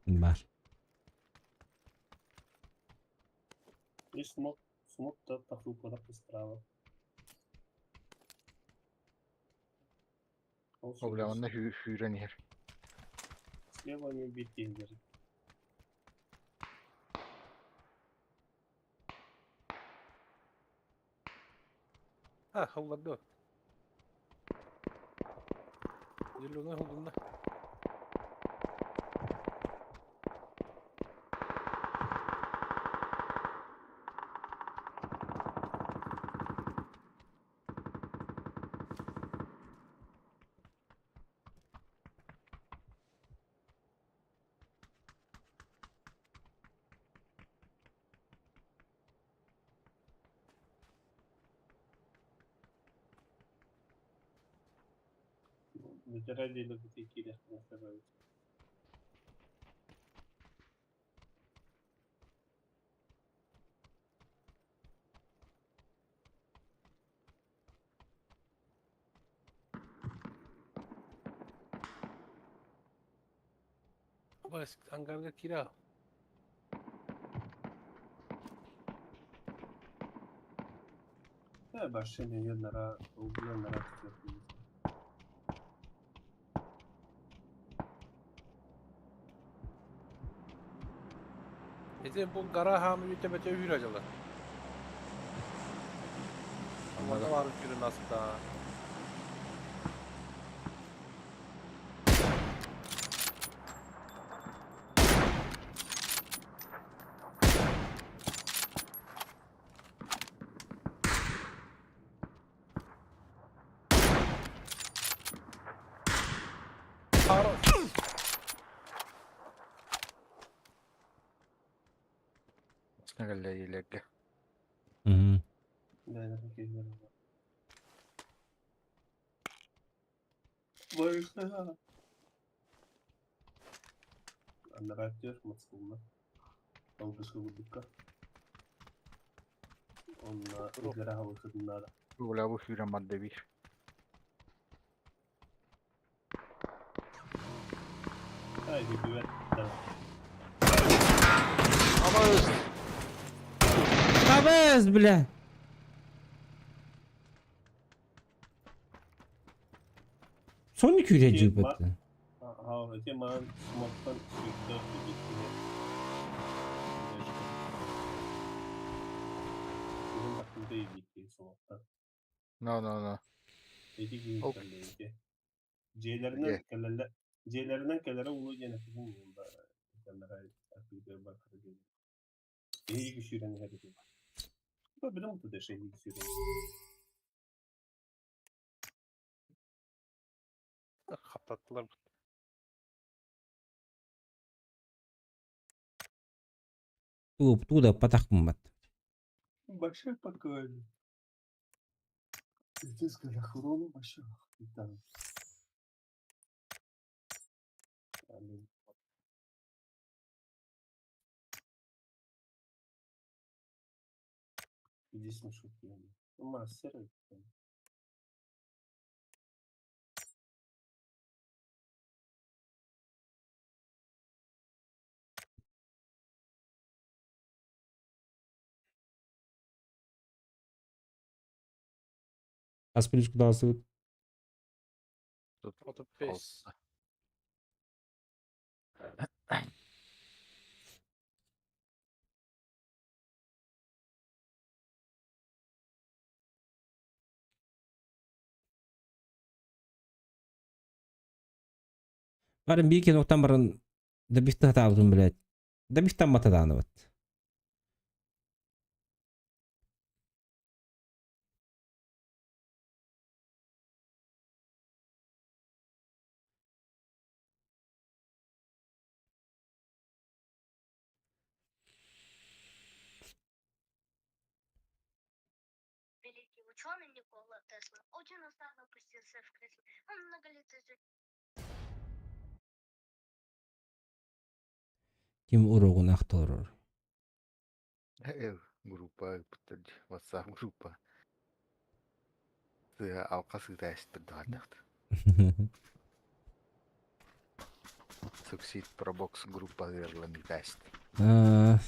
Бар. И смог, смог то пошел куда-то справа. О, бля, онно хүүрэн иһэр. Слева не убить держит. А, холодно. Зеленый холодно. Ветераны такие называются. Бас ангарга кира. Да, башня нара, нара. Эти бу гара хамы үтә бәтә үрә жылы. Амада бар күрен аста. Хорош. Галләйләргә. Мгм. Да, это такие здорово. Больше. Аннара Мацкуна. Алгышы. Он на выход надо. Бля, бу хүүрэн мадда бир. А, иди, привет. Да. Абыз! Абыз, бля! Son küreci Ki, бітті. А, эти ман смоктан сүйікті бекіне. Бүгін бақында ебекке смоктан. No, no, no. Эти Ок. кийинкеллейди. Жээлеринен келеле жээлеринен келере улуу жана кызын мында камера атыгы бар кыргы. Эйги сүйрен хеди. Бу билем бу деше эйги сүйрен. Хаптаттылар. Туда патах бат. Большой покой. Ты сказал, хрон большой. Там. Аминь. Иди шутки. Мастер. Хас плюс кутаҕасыбыт? Тут 35. алта. Баран биир киноктан баран добивта сатаабытым, блядь. Добивтаммата даҕаны бат. Ким уруогун ахта олорор? Группа ыыппыттар дии, WhatsApp группа. Сыа алқа сыыта эстэр даҕатахт. Суксид Пробокс группа ыарлан ыытааст. Аа,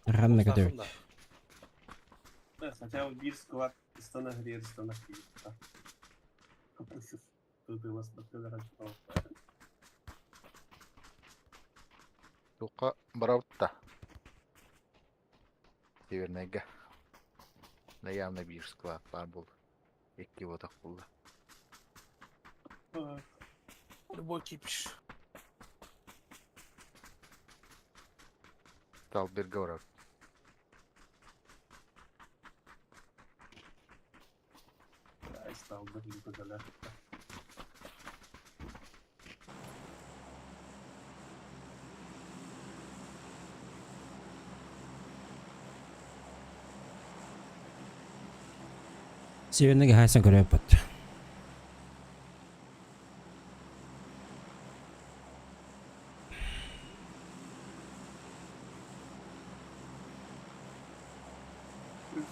Ханна көтөбүт? Устаахын да. Хотя бы биир склад ыстана биир ыстана киирбит. Тытылас баттылар. Туqa барабытта. Северныйга. На явно биир склад баар буолла. Икки ботах буолла. Любой кипиш. Талберга барар. Стал бы. Северныйга хайсан көрөппүт.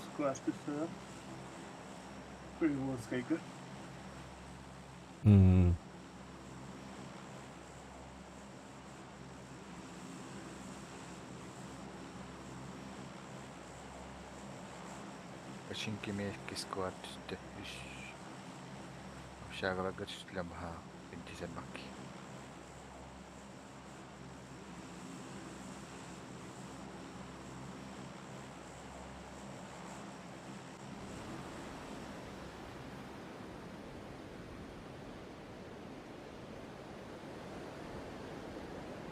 Склад түсі. Приморскайга. Починки мекки склад түстэ. Үс. Общагаларга түстүлэр баһаа. Интизер бакки.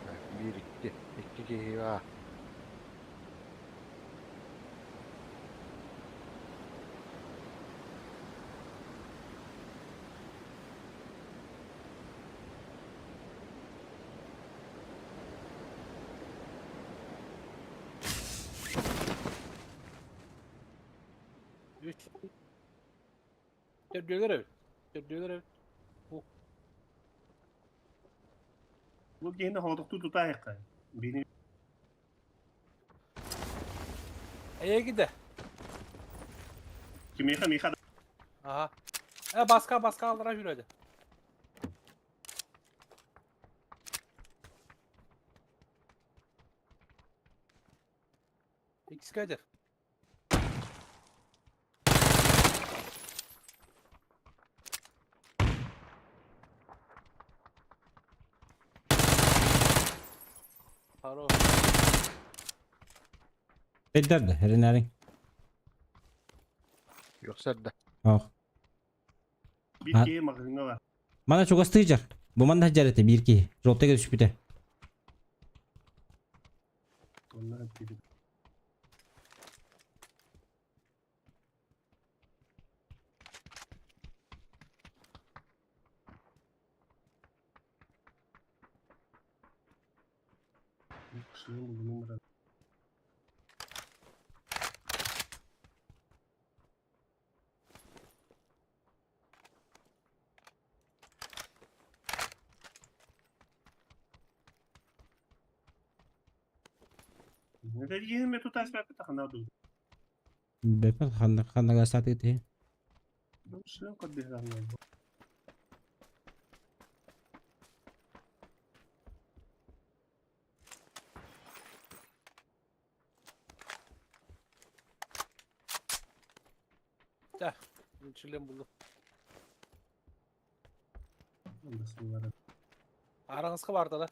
Так, биир икки. Икки киһи баар. Үч. Төрдүөлэр эбит. Төрдүөлэр эбит. Бу киһини хоотохтуу тутаайыққа. Бини Эйиги да. кимиэхэ миэхэ. Аха. Э баска баска алдыра жүрөдү. Иккискэ дэр. Хорош. Беддер эрэнээриҥ. Юхсар да. Ох. Биир А. киһи маҕаһыыҥҥа бар. Мана чугастыы дьар. Бу манна дьар этэ биир киһи. Жолтайга түспүтэ. Онно киһи. Шлем номер. Это тут аспект надо. Бэппин ханна ханнага сатыы тиһи. Шлем кодбеган. Чэ, член буллум. Араҥаска баарда да?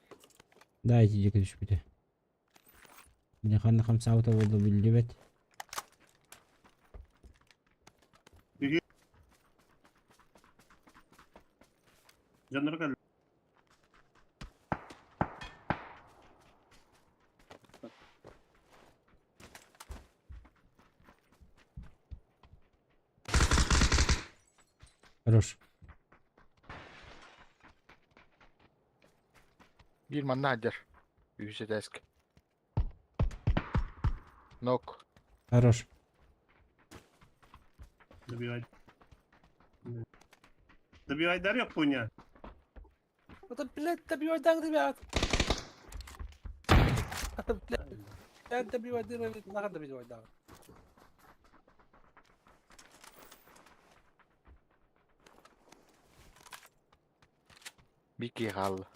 Да, ити диэки түспүтэ. Били ханна хамсаабыта буолла биллибэт. Дьоннору кэллэ. Хорош. Биир манна сылдьар. Үһүс этээскэ. Нок. Хорош. Добивай. Добивайдар Япония. Это, блядь, добивайдаҥ ребят! Это, блядь, блядь, добивайдыр, нахуй добивайдаҥ. Биир киһи хаалла.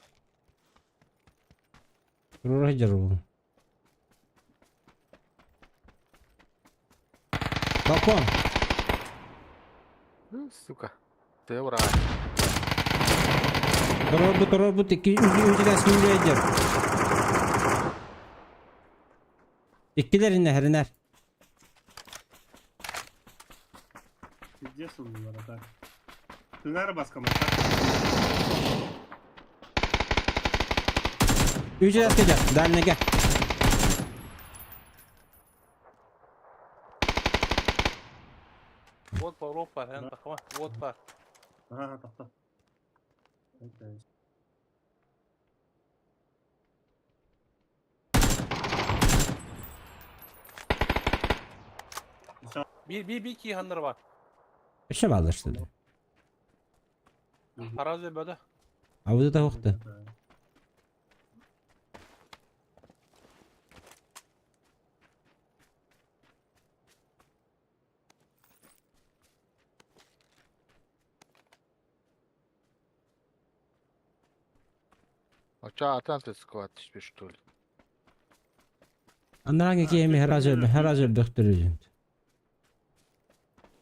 Туруора сылдьар уол. Балкон! Сука. Тыа быраҕа. Туруорбут, туруорбут, икки үс этээс күнү Иккилэр иннэ, Пиздец ыллылар, а так. Тыҥар баскамай. Үс этээс кэлэр, дальнайга. Вот по Европа, вот по. Ага, тохто. Биир биир биир киһи ханнара бар. Өссө бааллар что ли? А разве бөдө? А вот это ух ты. Оча атан сквад түспүт что ли? Анарааҥҥы киһи сразу сразу өлбөхтөрүн.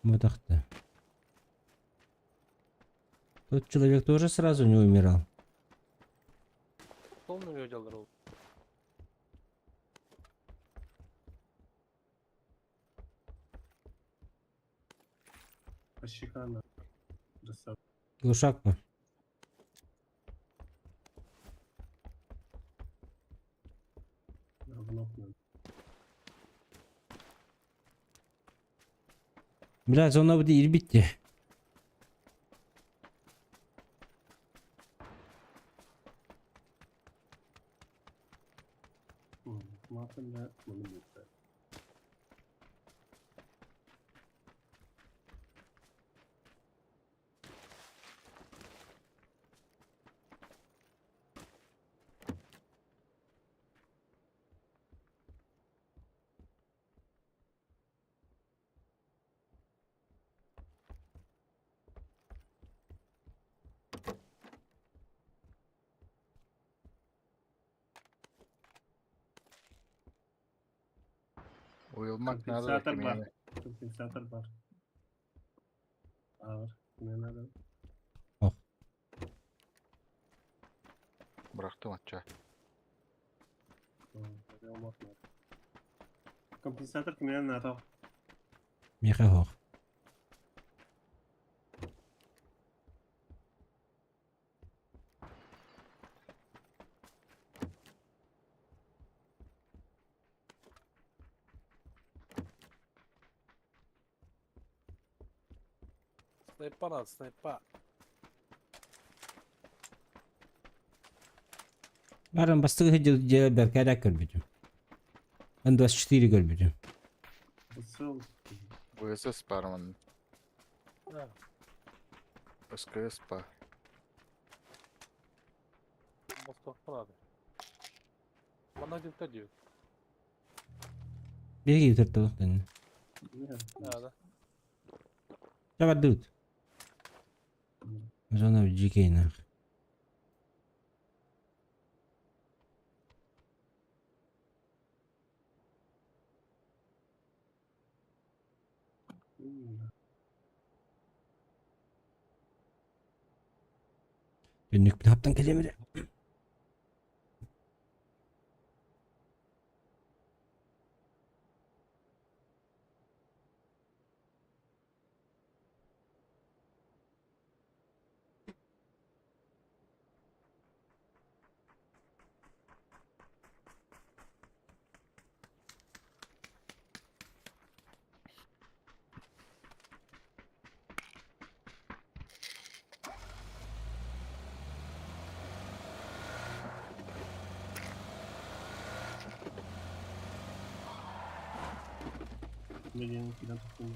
Вот так-то. Тот человек тоже сразу не умирал. Полный дьаллар ол. Пощекана. Глушак по. Бля, зона будет ирбитте. Уйулмак надо да Компенсатор бар. кимиэнэ. Компенсатор бар. Бар. Не надо. Бырахтым ачча. Компенсатор кимиэнэ надо. Миэхэ суох. Снайпа надо, снайпа. Баран бастыгы дьиэ бэркээрэ көрбүтүм. Н24 көрбүтүм. Посыл. ВСС бар манна. Да. СКС па. Мостовка надо. Манна где-то диют. Биһиги төртөлөхтөн. Да, да. Табардыбыт. Зона дьикэй нах. Түннүкпүн хаптан кэлиэм эрэ. Медианы киирэн тахсыҥ.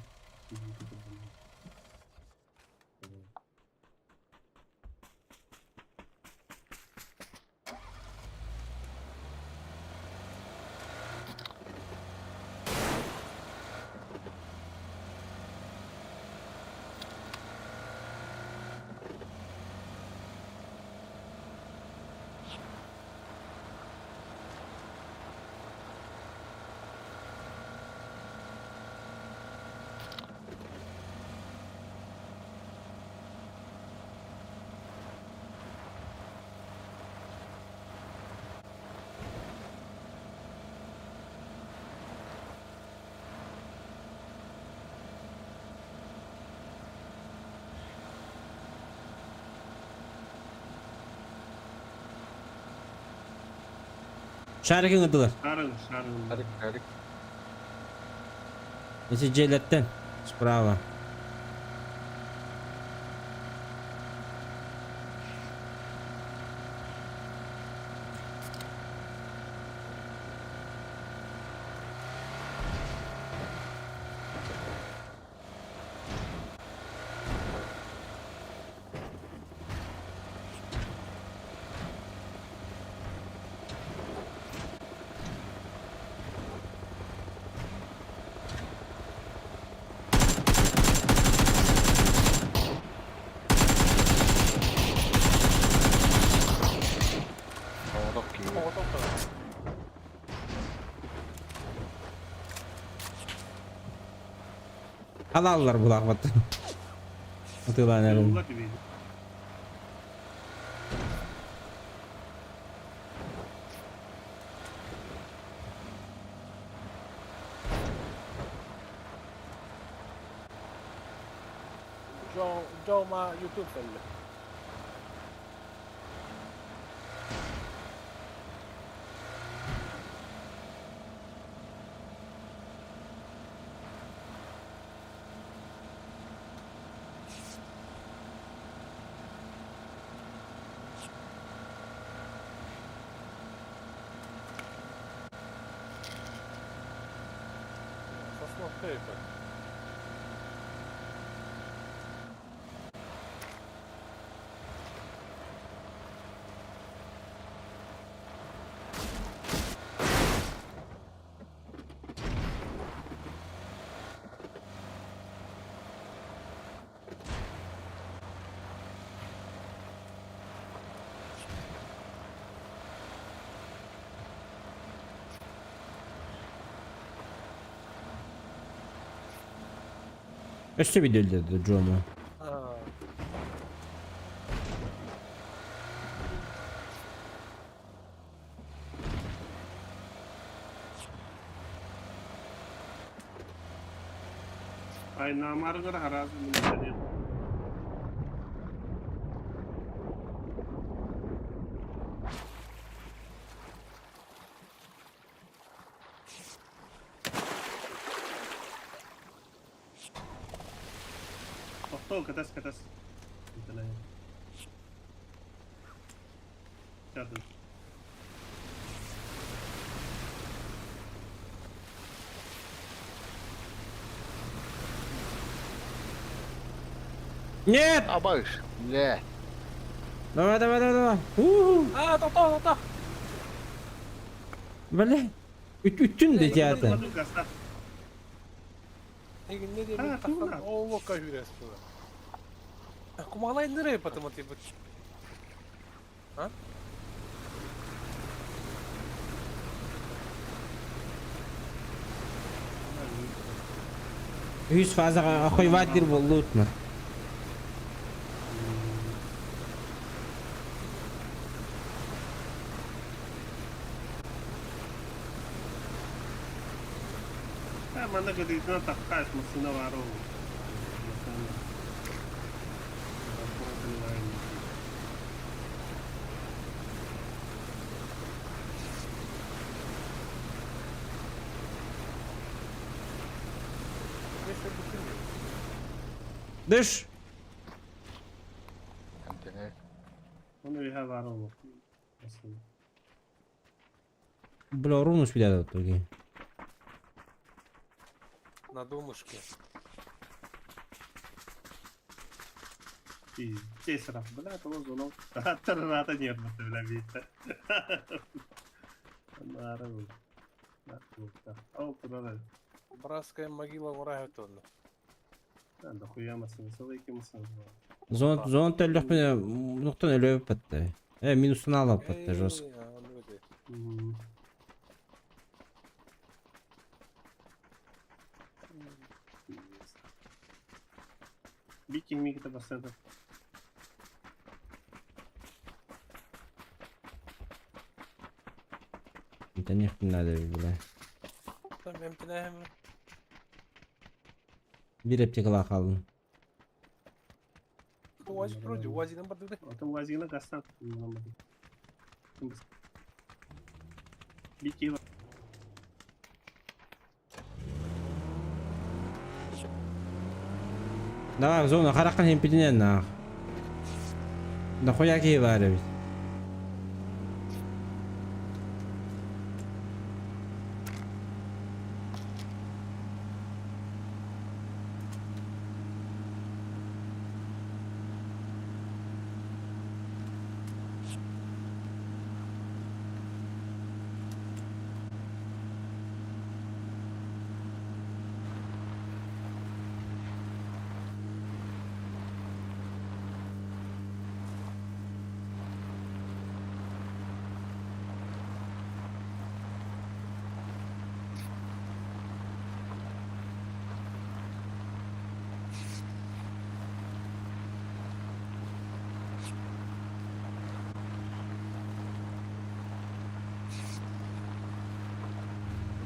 Шарик ыҥырдылар. Шарың, шарың. Шарик, шарик. Ити дьиэлэртэн справа. Оҕолох киһи. Оҕотох Алаллар булаахпаттан. Атыылаан эрэн. Улла түбейді. Джома YouTube кэллэ. Сосновка это. Өссө видеолерді Джома. А, Ай, намаргар харазы миндерем. Тохтол, катас, катас. Сяду. Нет! Абаш, бля. Давай, давай, давай, давай. У-у-у. а тохтоо, тохтоо. Бля. Үт үттүн де театр. Гаста. Не А, диэбит тахсан тура. оолуокка үүрээс буолар. Кумалай нырай потому типа. А? Үс фазаға охуевать дир болду утма. Манна кытыытынан таххаас массыына баар ол. Düş! Эмтэнэ. Оны үһэ баар ол. Массыына. Бля, руну спилят другие. На домушке. Пиздец, раф, бля, того зону. Тарарата нервно, бля, видно. Нары. Ол куда Братская могила ураһытонна. Да хуя массыына, сыл ики массыына. Зон, зон төллөхпүнэ нуктан өлөп батты. Э, минустан алып батты жестко. Викинг мигта бассейн. Эмтэнихпин надо, бля. Там эмтэнэһэм. Бир аптекалаах хааллым. УАЗик вроде, УАЗигын бардыды. Атын УАЗигына гастан. Бики Давай в зону, хараххан химпитинэн наах. Нахуя киһи баар эбит.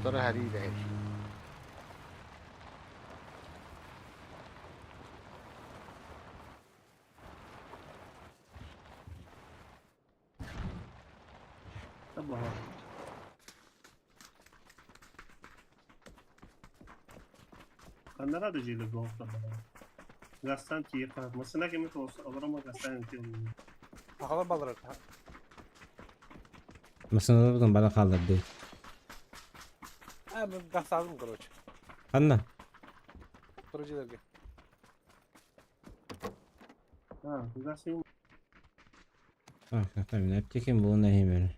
Утары харии дэһэр. Табаҕа. Ханнара да дьиэлэр буолуохтар. Гастан тиийэ хаһар. Массыына кими олоромо гастан тиийэ. Сахалар баллар. Массыыналарбытын бары хааллардыы. А, мен гасадым, короче. Ханна? Тур дьиэлэргэ. А, гас юм. Так, так, аптекам булан эһимэр.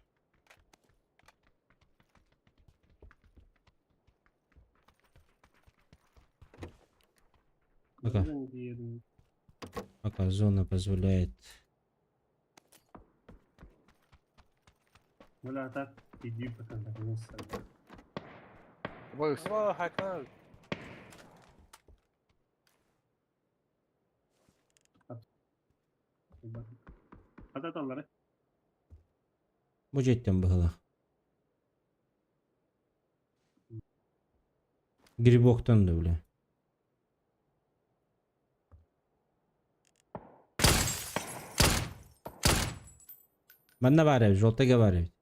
Пока. Пока зона позволяет. Бля, так иди пока наконец-то. Быс. О, хайкан. Хата таллары. Бу дьиэттэн быһыылаах. Грибоктан да бля. Манна баар эбит, желтайга баар эбит.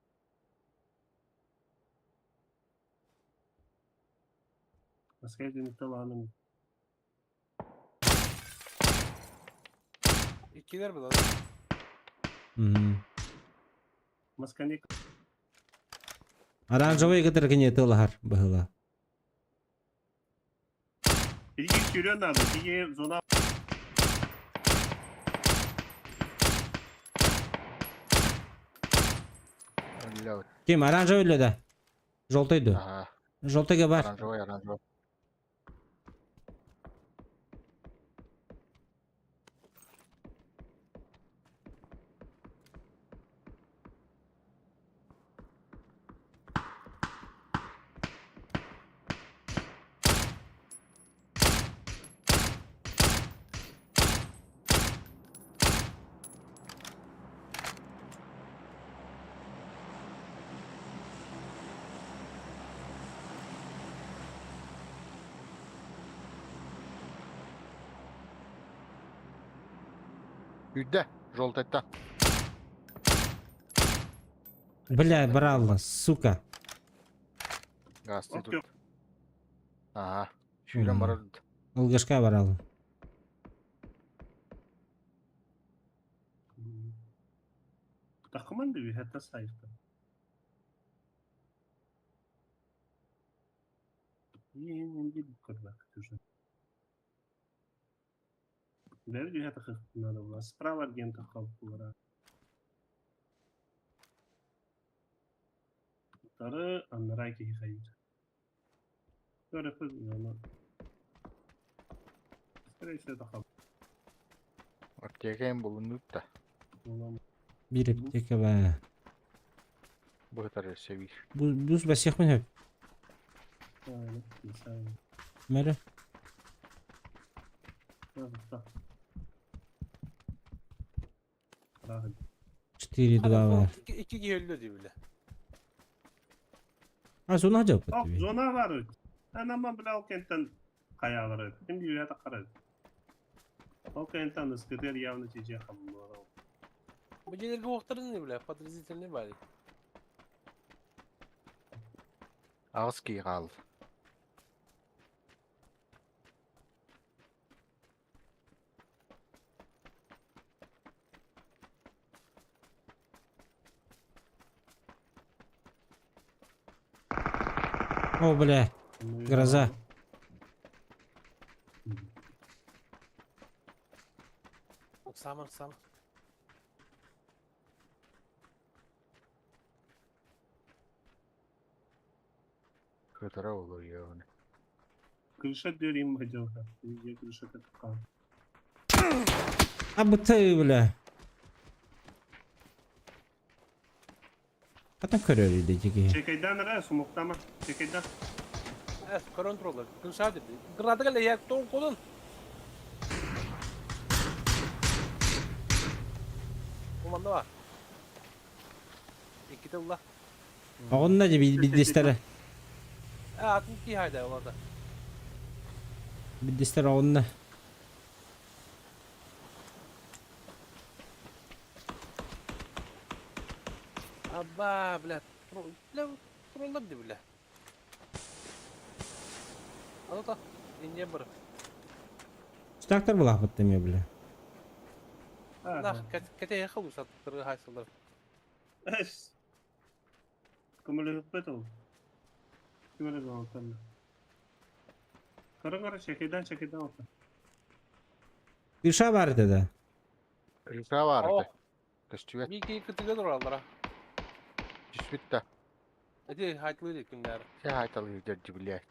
Москва таланым. Иккилер было. Мгм. Москве Оранжевый кытары кини тылаһар быһыылаах. Биги сүүрүөн надо. Биги зона Өллө. Ким оранжевый өллө да? Желтый дуо? Аха. Желтыйга бар. Оранжевый, оранжевый. Үйдэ, желтайтан. Бля, брал, сука. Газты тут. Ага. Сүүрэн барар. Ылгышка барал. Тахыман да үһэтэ сайта. Справа аргента халкулара. Тары аннарай киһи хайыр. Скорее всего, это хал. Аптека булунут да. Биир аптека баа. Быһытар өссө биир. Бу бус бассиэхпин сөп. Мэрэ. 4-2 бар. Икки киһи өллө дии бile. А зона жаппыт. Ох, зона бар. Анама бля ол кенттен хайалары. Ким үйе тақары. Ол кенттен ыскытыр явно чече хаммар. Бу дьиэлэргэ уохтарын не бile, подозрительный баар. Аҕыс киһи хаалла. О, бля, гроза. Ыксаама, ыксаама. Кытара олуйуон. Крыша дөрим хотел. Где крыша такая? А ты, бля. Хата көрөр дии. Чекайдан ра, сумуктама. Чекайдан. Эс, көрөн тураллар. Крыша диди. Граната кэллэ, я тоң колун. Бу манна бар. Иккитэ ылла. Оҕонно дьэ биддистэрэ. Э, атын кии хайда оларда. Биддистэр оҕонно. Абба, бля, бля, троллар ди, бля. Аны Индия бар. Стактар булаахпыт эмиэ, бля. Нах, кете халу саттыры хайсылар. Эс. Көмөлөһүкпэт ол. Ким эрэ алтанна. Кара-кара чекайдан чекайдан алта. Крыша бар этэ да. Крыша бар О, этэ. Көстүбэт. Мики кытыга тураллара. Түспүт да. Эти хайтлы күннәр. Сэ хайталыыр дьи бля.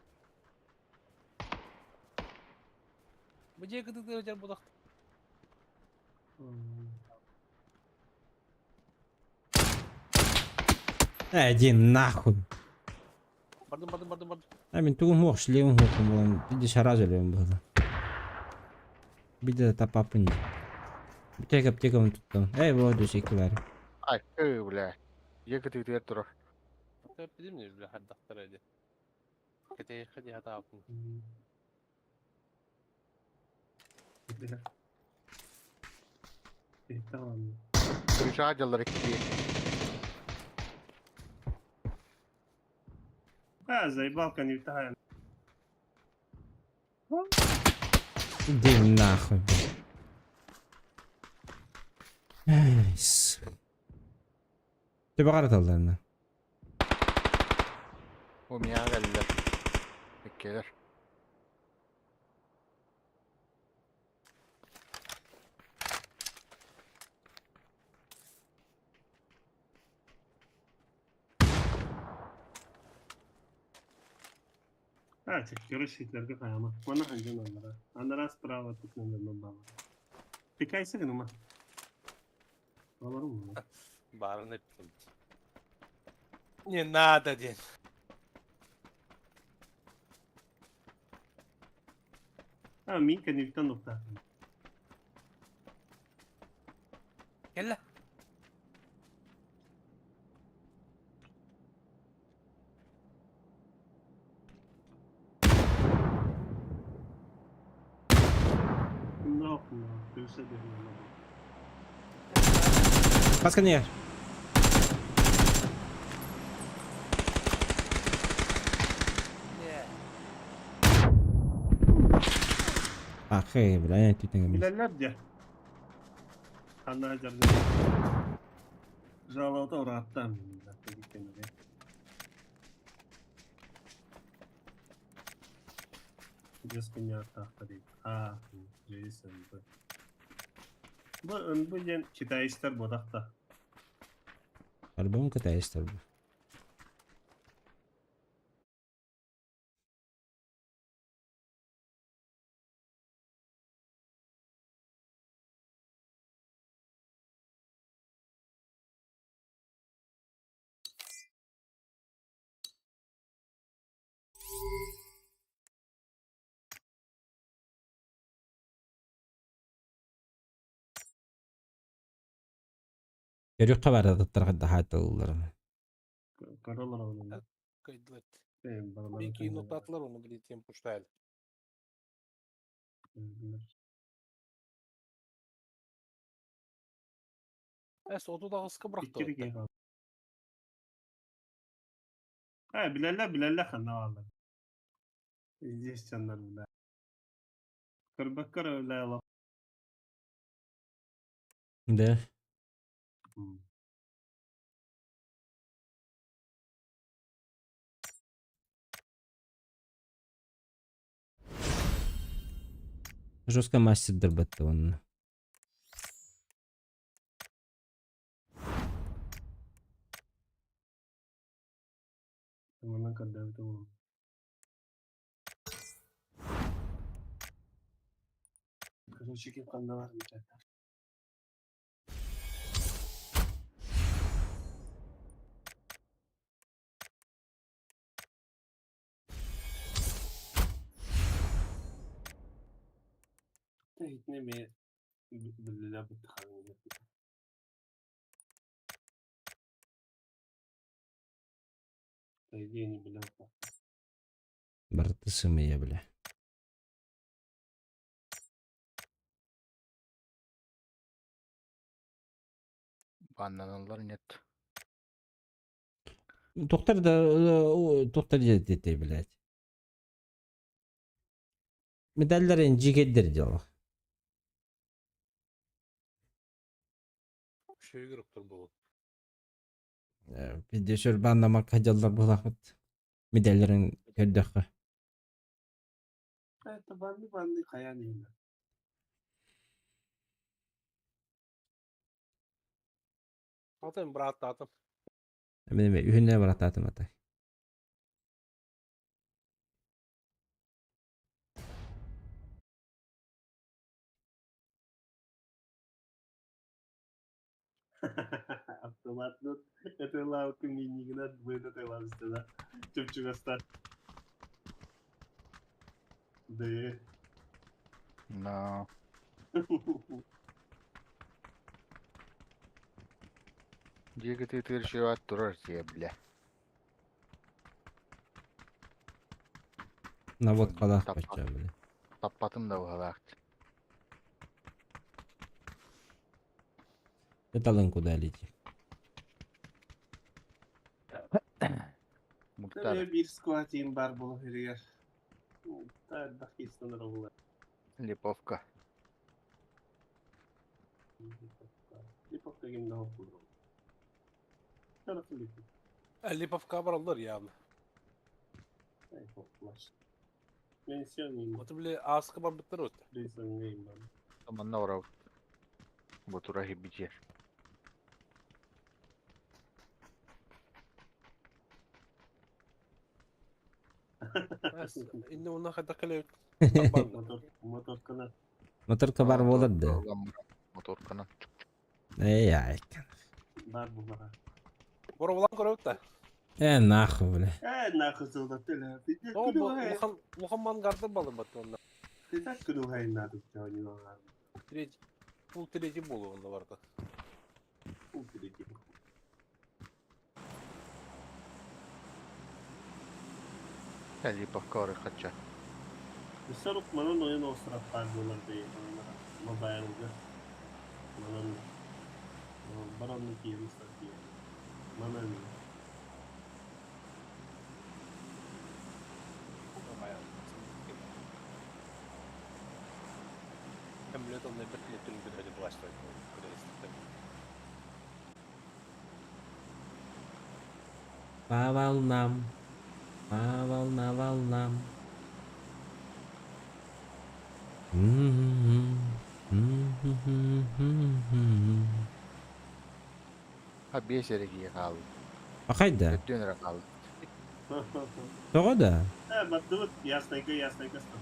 Бу же кытыгы жар будак. Э, иди нахуй. Бардым, бардым, бардым, бардым. А мин тугум суох, шлемим суох буолан, биир сразу өлөм буолла. Биир тапаппын. Аптека аптекабын туттум. Эй, вот икки бар. Ай, ы, бля. Дьиэ кытыытыгар турар. Билим не бля хаддахтар эди. Кете хади хатаапын. Tamam. Крыша дьаллар икки. А, заебал конвертая. Иди нахуй. Эй, с. Төбө талларына. У меня кэллэр. Иккилэр. А, короче, хайама. Мана ханжан аннара. Аннара справа тут, наверное, бала. Пикайся, гнума. Баларым. Барын эттим. Не надо, день. А, Минка не нокта. Кэллэ. No, no, крыша дөрим. Басканы Ахы, бля, түтең. Билэллэр дьэ. Ханна дьарга. Жалота урааттан. Дьэс күннээхтаахтар А, Джейсон Б. Бу НБ диэн китайстар буолахта. Арбам китайстар бу. Көрүөххэ баар атыттар хайдах аатталларын. Көрөлөр оны. Кыйдылар. Бики нотатлар оны билетен пуштайыл. Эс 38-ка бырахты. Ha билэллэр билэллэр ханна бааллар. Здесь дьоннор бля. Көрбөккөр өлө олох. Да. Жестко мастер бетте онно. Манан көрдөөбүтэ буолуо. Короче, ким ханна бар бүтэ. Итини эмиэ биллилэр По идее не билэн Барыта сымыйа бля. Баннаналлар нет. Доктор да доктор диэти блядь. Медалларын жигеддер дело. Үчүгэй ыктыр буолуо. Видео баннамакка дьаллар буолахпыт. Медалларын көрдөххө. Это банны банны хайаан иһинэ. Атын бырааттаатым. Мен үһүнэ баратаатым ата. Автомат это лавка минигнат будет это лавка Чупчугастар. Да. No. Дьиэгитигэр шиват турар дьиэ бля. Наводкалаах Таппат. бачча бля. Таппатым да быһалаах. Эталын куда летит. Муктар. Биир скватин бар буолар иһигэр. Элбэх киистанар буолар. Липовка. Липовка кимде хоппулар. Tarafı Lipov. Липовка бараллар явно. Эй, хоппулар. Менсионин. Вот били ааска барбыттар өттө. Рейсангейм бар. Манна орабыт. Бу тура хибитер. Инне онна хайдах кэлэбит. Мотор, моторкана. Моторка бар болар да. Моторканан. Эй, ай. Бар буолара. Боробулан көрөбүт да. Э, нахуй, бля. Э, нахуй сылда төлө. О, бу улахан улахан мангарды балыр бат онна. Ты так күнү надо не Третий. Пул третий болу онда барда. Уберите. Липовка оры хача. Сорок манан ойын осырап бар болар дей. Мобайлга. Манан. Баранны киһи статья. Манан. Самолет онно бэрт түҥ былаастар көрө. По волнам, по волна волнам. Ha 5 эрэ киһи хаалбыт. Ахайда. Төрдүөн эрэ хаалбыт. Тоҕо да? Бардыбыт, яснайга, яснайга стан.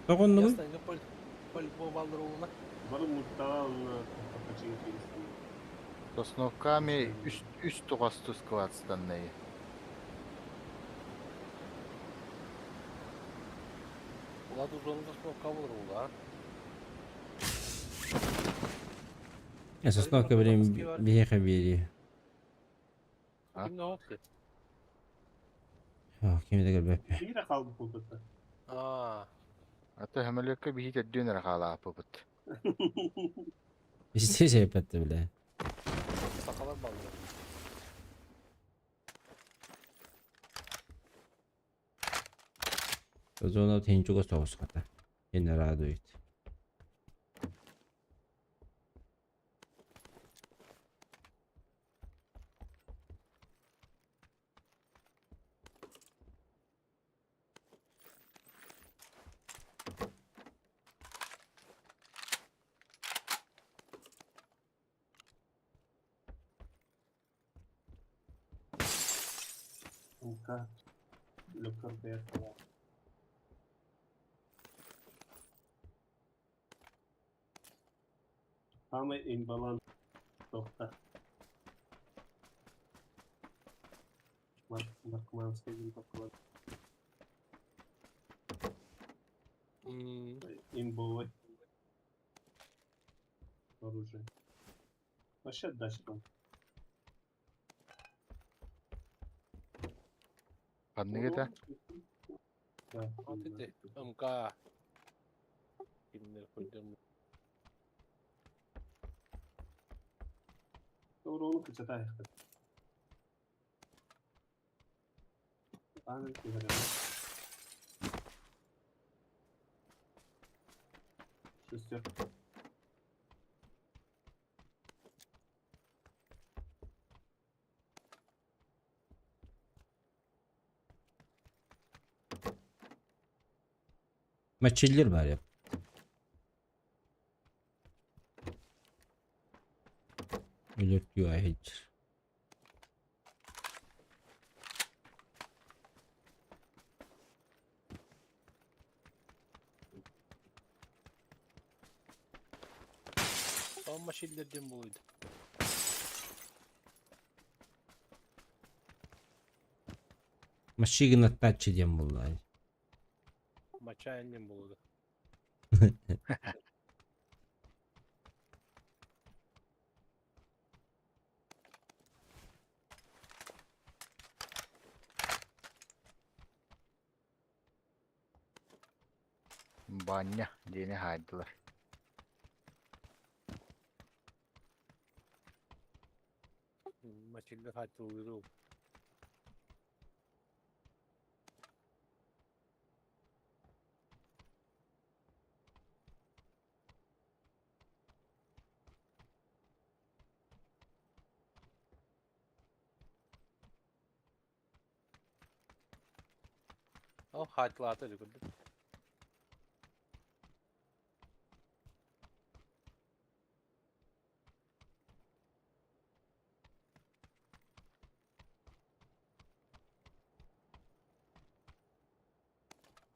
Тоҕо оннугун? Яснайга полбаллар улуна. Бары муттаҕа онно капачинки стан. Сосновками үс туҕасту складстаннай. Улат узон сосновка болар ула. Сосновка билим биһиэхэ биэрии. А? Ким не Кими да көрбөппү. Биир хаалбыт буолбута. Аа. Ата хөмөлөккө биһи төрдүөн эрэ хаалааппыт. Исте сепетте биле. Сакалар баллар. Зона тинчуга соҕуската. Энэ радует. Лука. Лукар. Самый имбаланс тохта. Наркоманский винтовкалар. Имбовый. Оружие. Вообще дальше там. Ханныгыта? Да. Вот это МК. Кимнер койдум. Урону кычатай. Аны кигерә. Шестерка. Мачиллер бар я. Өлөртүү айхыч. Amma şillerden buluydu. Машигына тачы дем булла. Мачайнен булуду. Баня диэни хаайдылар. Мачиллер хатылыру. Ол хатылаата дүкүрдү.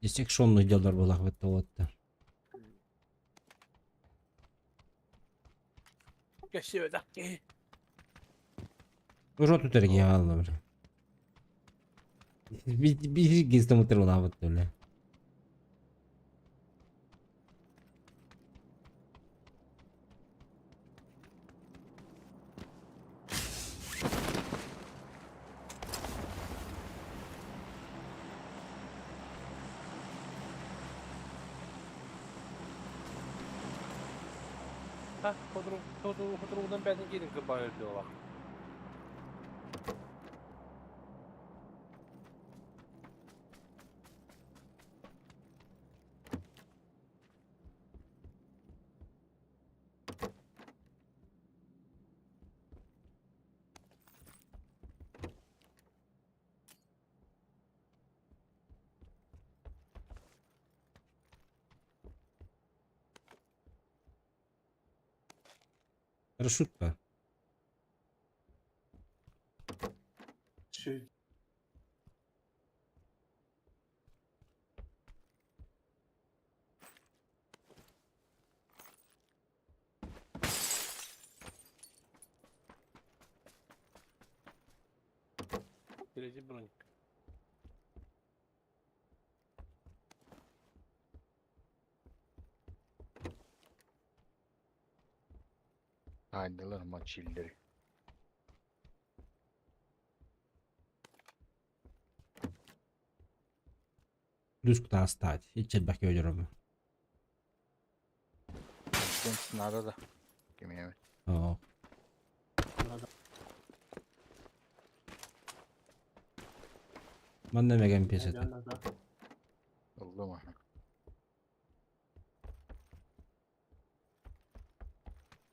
Десек шонну делар булах бит болотта. Кэсиэ дакки. Уже тут эрге алла бир. Бир гизде мутер булах бит төле. Ha, хотуругунан бэйэтин киирин кырбаан өлдө олох. Парашютка. Чуть. Третий броник. Таайдылар мочиллери. Плюс куда оставить. И чербаки өлөрөм. Кем надо да. Ким эми. Оо. Манна мегем песете. Ыллым аха.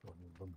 Ыллым.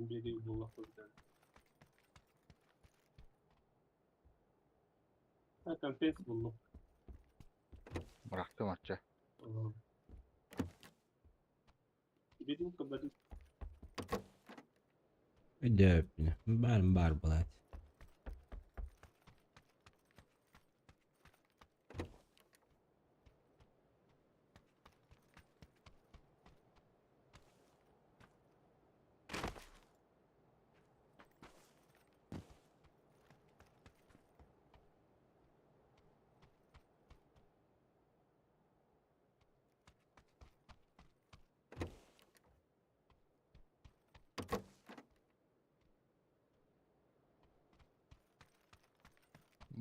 Бери буоллахпын. Ha, компенс буллум. Бырахтым ачча. Берин кабari Өйдөөппүнэ. Баар баар буолаат.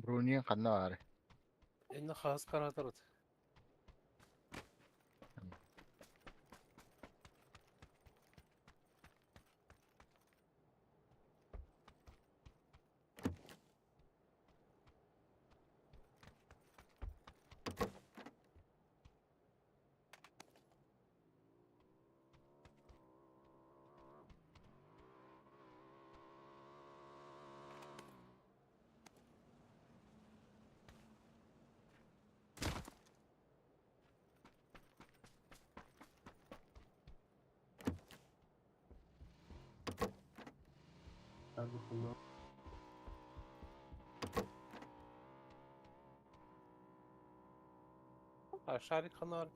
Бруниен ханна баары. Энне хаас каратарыт. А шарик ханар.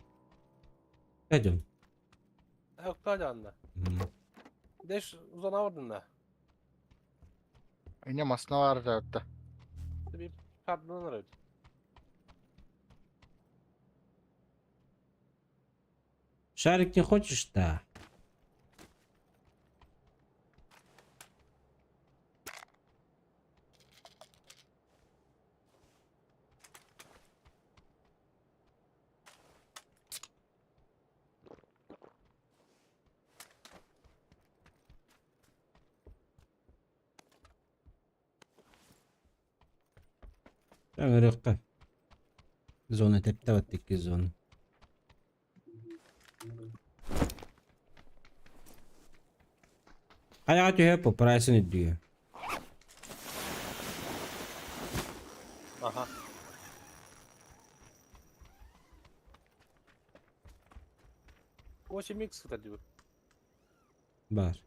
Пойдем. Хактаданна. Деш узанавдынна. Ине масна баар да. Bir kadınlar Шарик не хочешь, да? Рыкка. Зона тепте икки зона. Хайа түһэ по прайсын үрдүгэ. Аха. 8x сытар дии. Бар.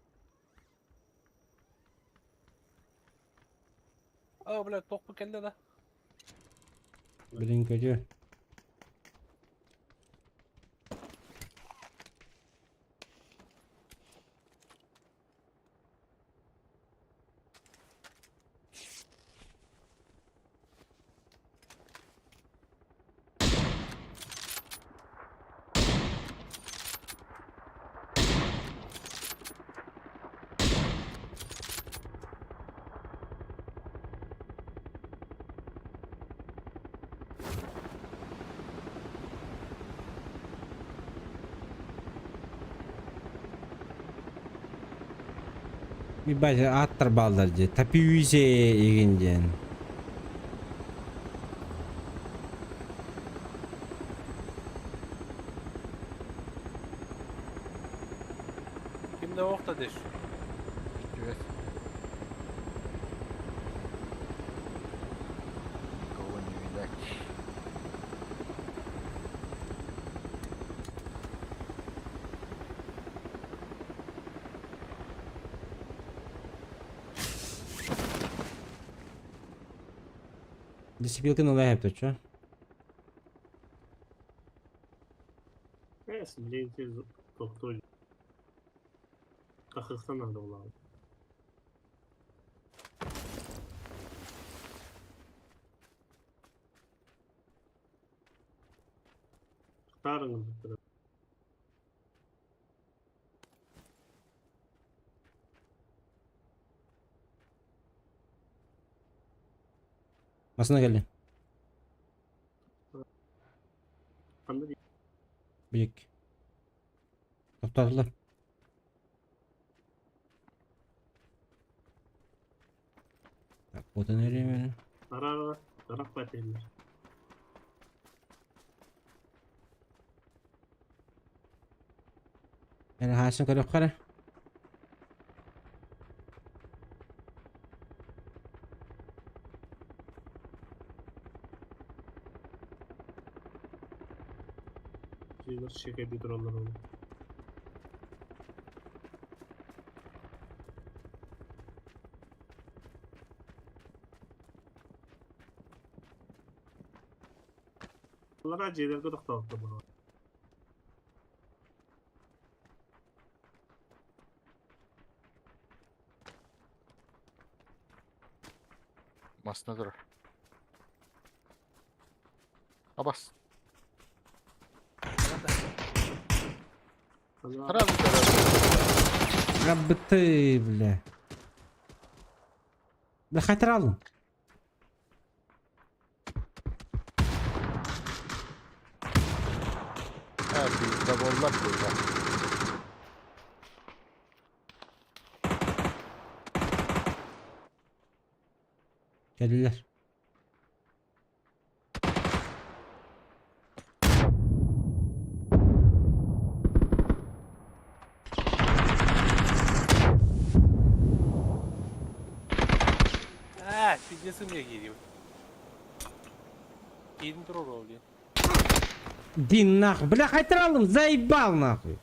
А, бля, тохпу кэллэ да. Блин, көтүө. Ебать, аттар бааллар дии. Тапиузе игин диэн. Ким да охта деш. Привет. Никого не видать. Дисциплина лайп чё? Эс, блин, ты тохтой. Кахыхтан надо было. Старый Масына кэлли. Биик. Тоқтатылар. Так, вот он время. Ара, ара, ара, Мен хасын көріп қара. Şeker bir durallar onu. Bunlar C'lerde toxtalıqda bunu. Masına durur. Abas. Сразу Рабыты, бля. Бля, хайтаралым. Ha, bizde bollar burada. Geldiler. А, пиздец мне гирю. Киин турар ол дии. Дин нахуй. Бля, хайтаралым, заебал нахуй.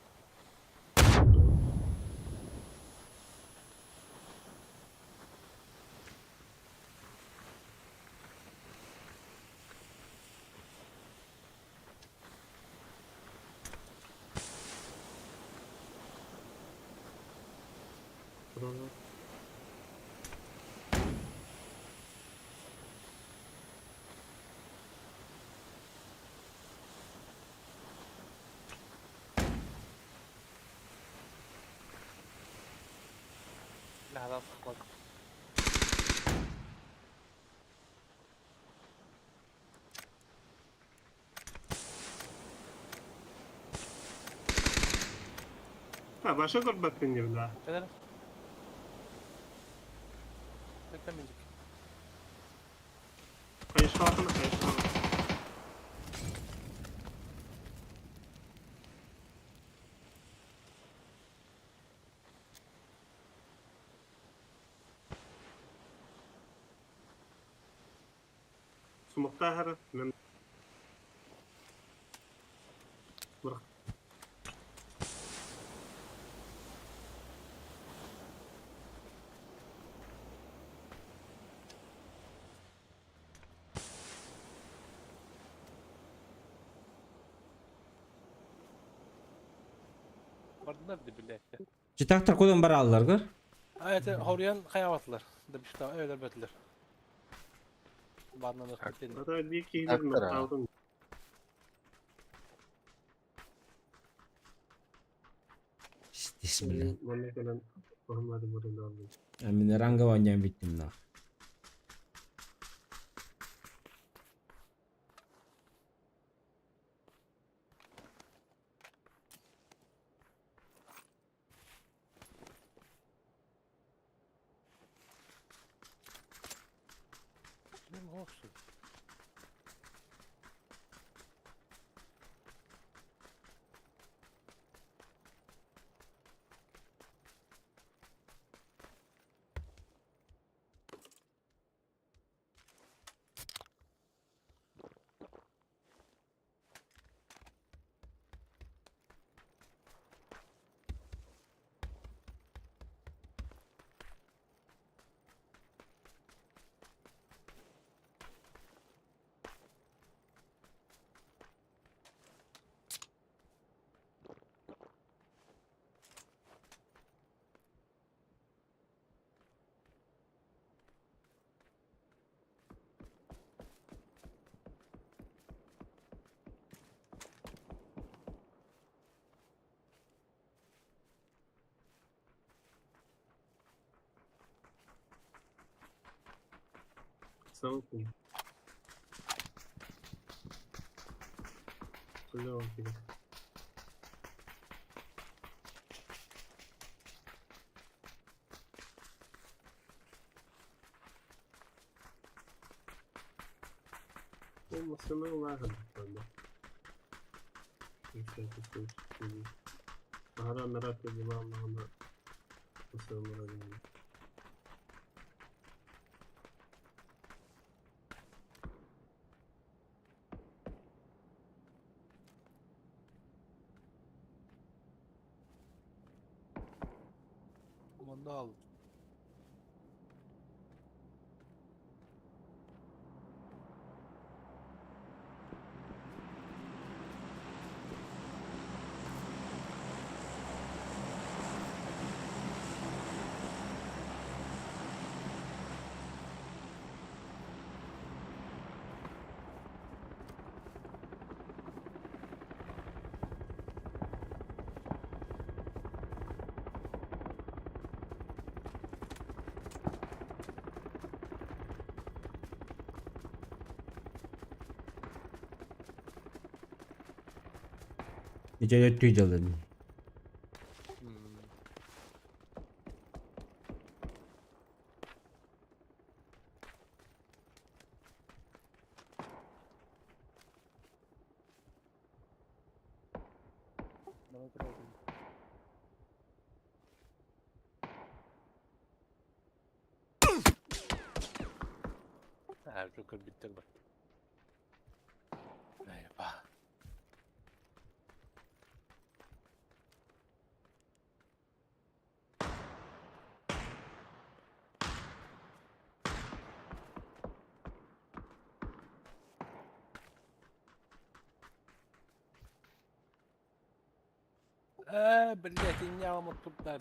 Бля, да, схват. Ha başa korkmak gibi daha. Кэлэр. Бэккаминчик. Kayışka altına kayışka altına. Sumukta her men. Bırak. Бардылар да биле. Читактар кодон бараллар гөр. А это Хорьян хаяватлар. Да бишта öyle бөтүлөр. Барынан өтөттен. Ата bir kişilerin Актара. aldım. Пиздец, бля. Манна кэлэн оһуммады бурун aldım. А мен ранга ванян биттим нах. Ким olsun? Sağ olun. Бля, Ол машина улахан банда. Бахара нарат була машина. Команда ал. Нече өттүй дылын. Bana kral. Ha, Joker bitti bak. Eyvah. Блять, я вам оттуда.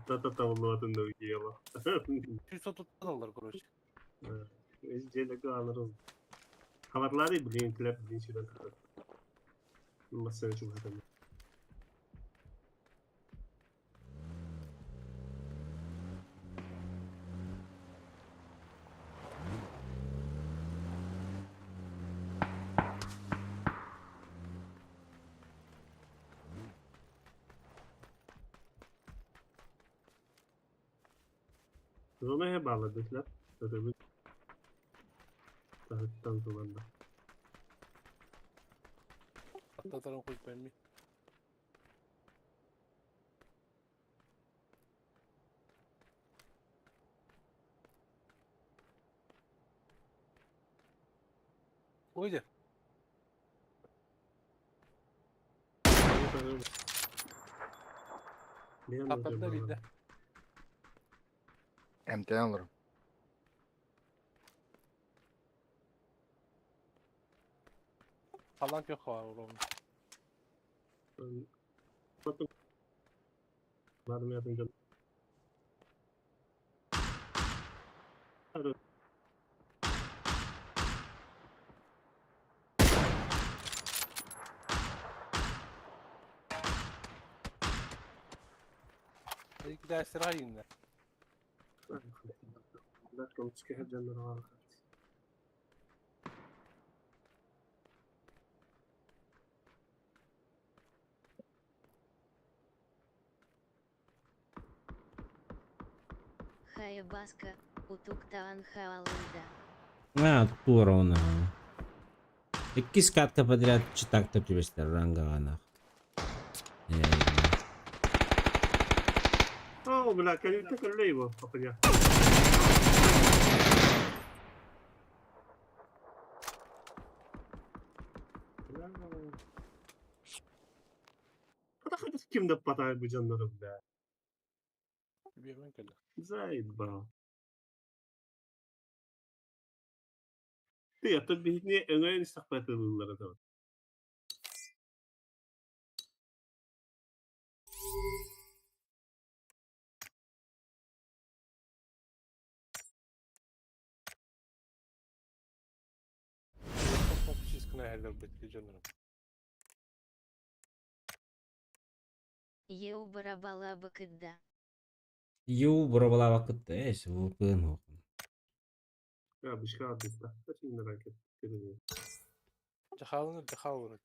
Та-та-та улуатын да уела. Жүз alırlar короче. Желеге алырыз. Хабарлары блин клеп блин сюда. Масса чугатан. Зона bağladılar. Tabii. Tahttan zamanda. Atlatarım koyup ben mi? Ой, Таппатта билде. Эмтэн олорум. Талант yok var oğlum. İki dersler hayır. Хая баска, утуктаан хаалында. А, тура она. Иккис катка подряд читак-то түбэстэр рангаҕа. О, бля, калюта его, папа. Ким да патай бу дьоннору, бля. Билбэппин кэллэ. Заебал. Ты, а то биһини өҥөйөн истэхпэтэ ыллара. Чискына дьоннорум. Еу барабала бакыдда. Ю бұрабала вакытта, эс, вулкын хоқын. Я бышка адыста. Очень ракет. Жахалыны жахал.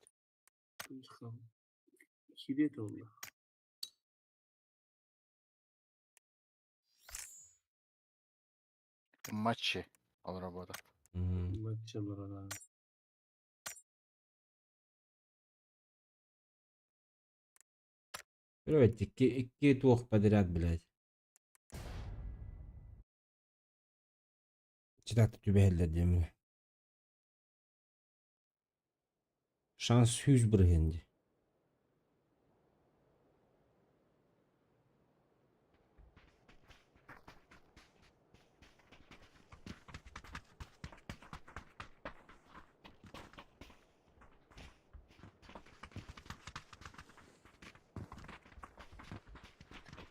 Хидет олла. Матчи ол работа. Матчалара. Привет, икки туох подряд, блядь. Читак түбэһэллэр диэмэ. Шанс 100 бырыһыан дии.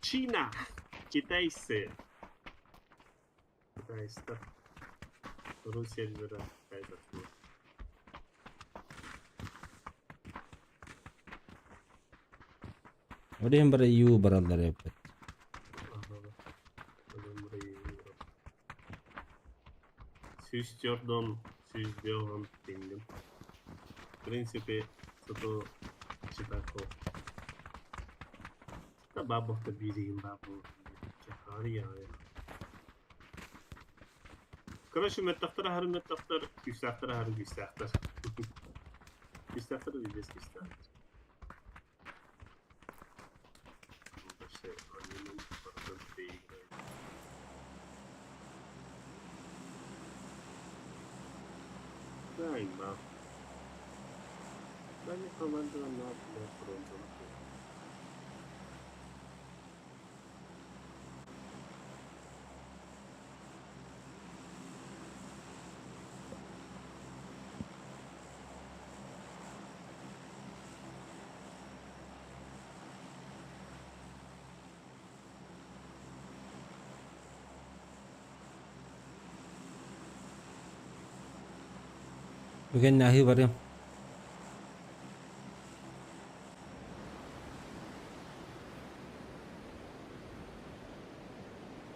Чина. Китайцы. Китайцы. Ру сервера. Орен бара ю бараллар эппит. Сүүстердон, сүүсдеон тингем. В принципе, зато читако. Да бабах-то били бабу. Короче, меттахтар хар меттахтар, күстахтар хар күстахтар. Күстахтар везде күстахтар. Вообще, они нам процент играют. Да, имба. Да, не команда на для фронта. Бүгін нахи барым.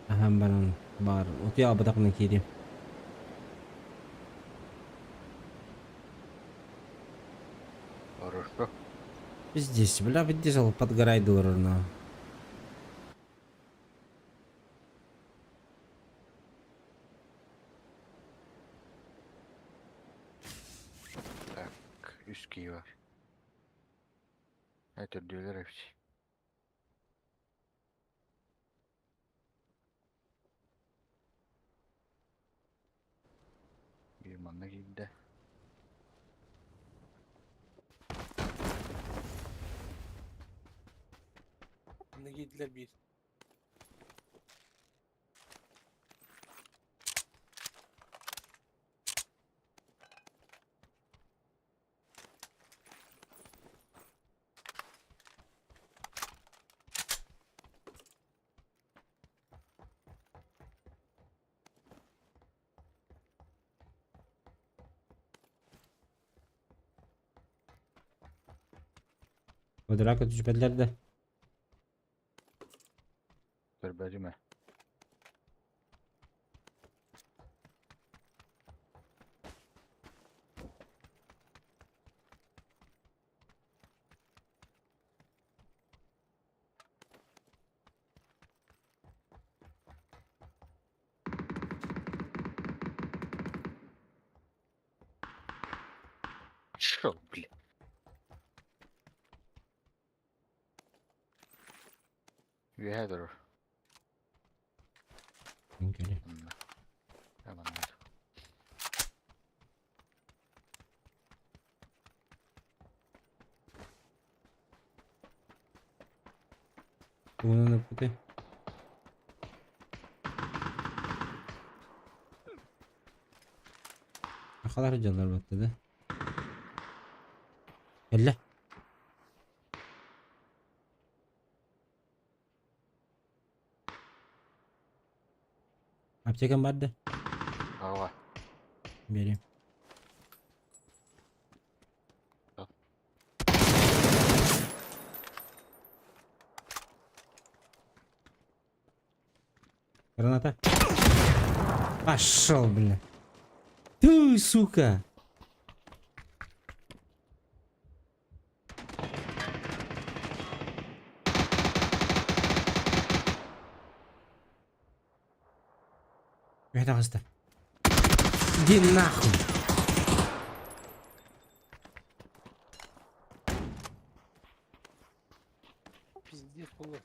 Ахам баран бар. Утуя албатақына киирим. Хорошо. Пиздец, бля, пиздец, ол подгорайдылар на. Так, үс киһи бар. Это дүлер hepsi. Bir манна киирдэ. Манна киирдилэр биир. Драка түспэтилэр да. Көрбөтүм ээ. Шо, бля. Үөһээ турар. Кэлэ. Онно. Аманат. Тугунан ыппытай? Сахалар дьоннор батта да. Кэллэ. Аптекам бар да? Ава. Берем. Граната. Пошел, бля. Ты, сука. Пожалуйста. Иди нахуй. Пиздец было.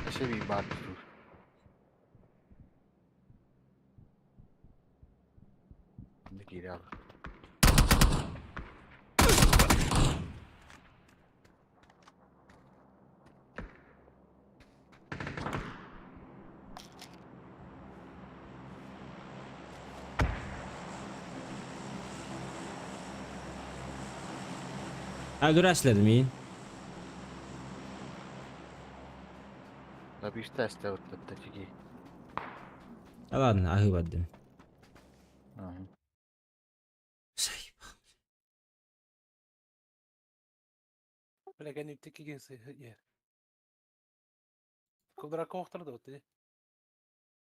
Өссө биир баар дуу. Онно киирэ хаалла. Öldüresledi миин. Да бииртэ эстэ ыттатта чиги. Да ладно, аһыы бардым. Ага. Заебал. Бля, кэнниттэн киһи сыһыйар. Кулдуракка охторо да, вот.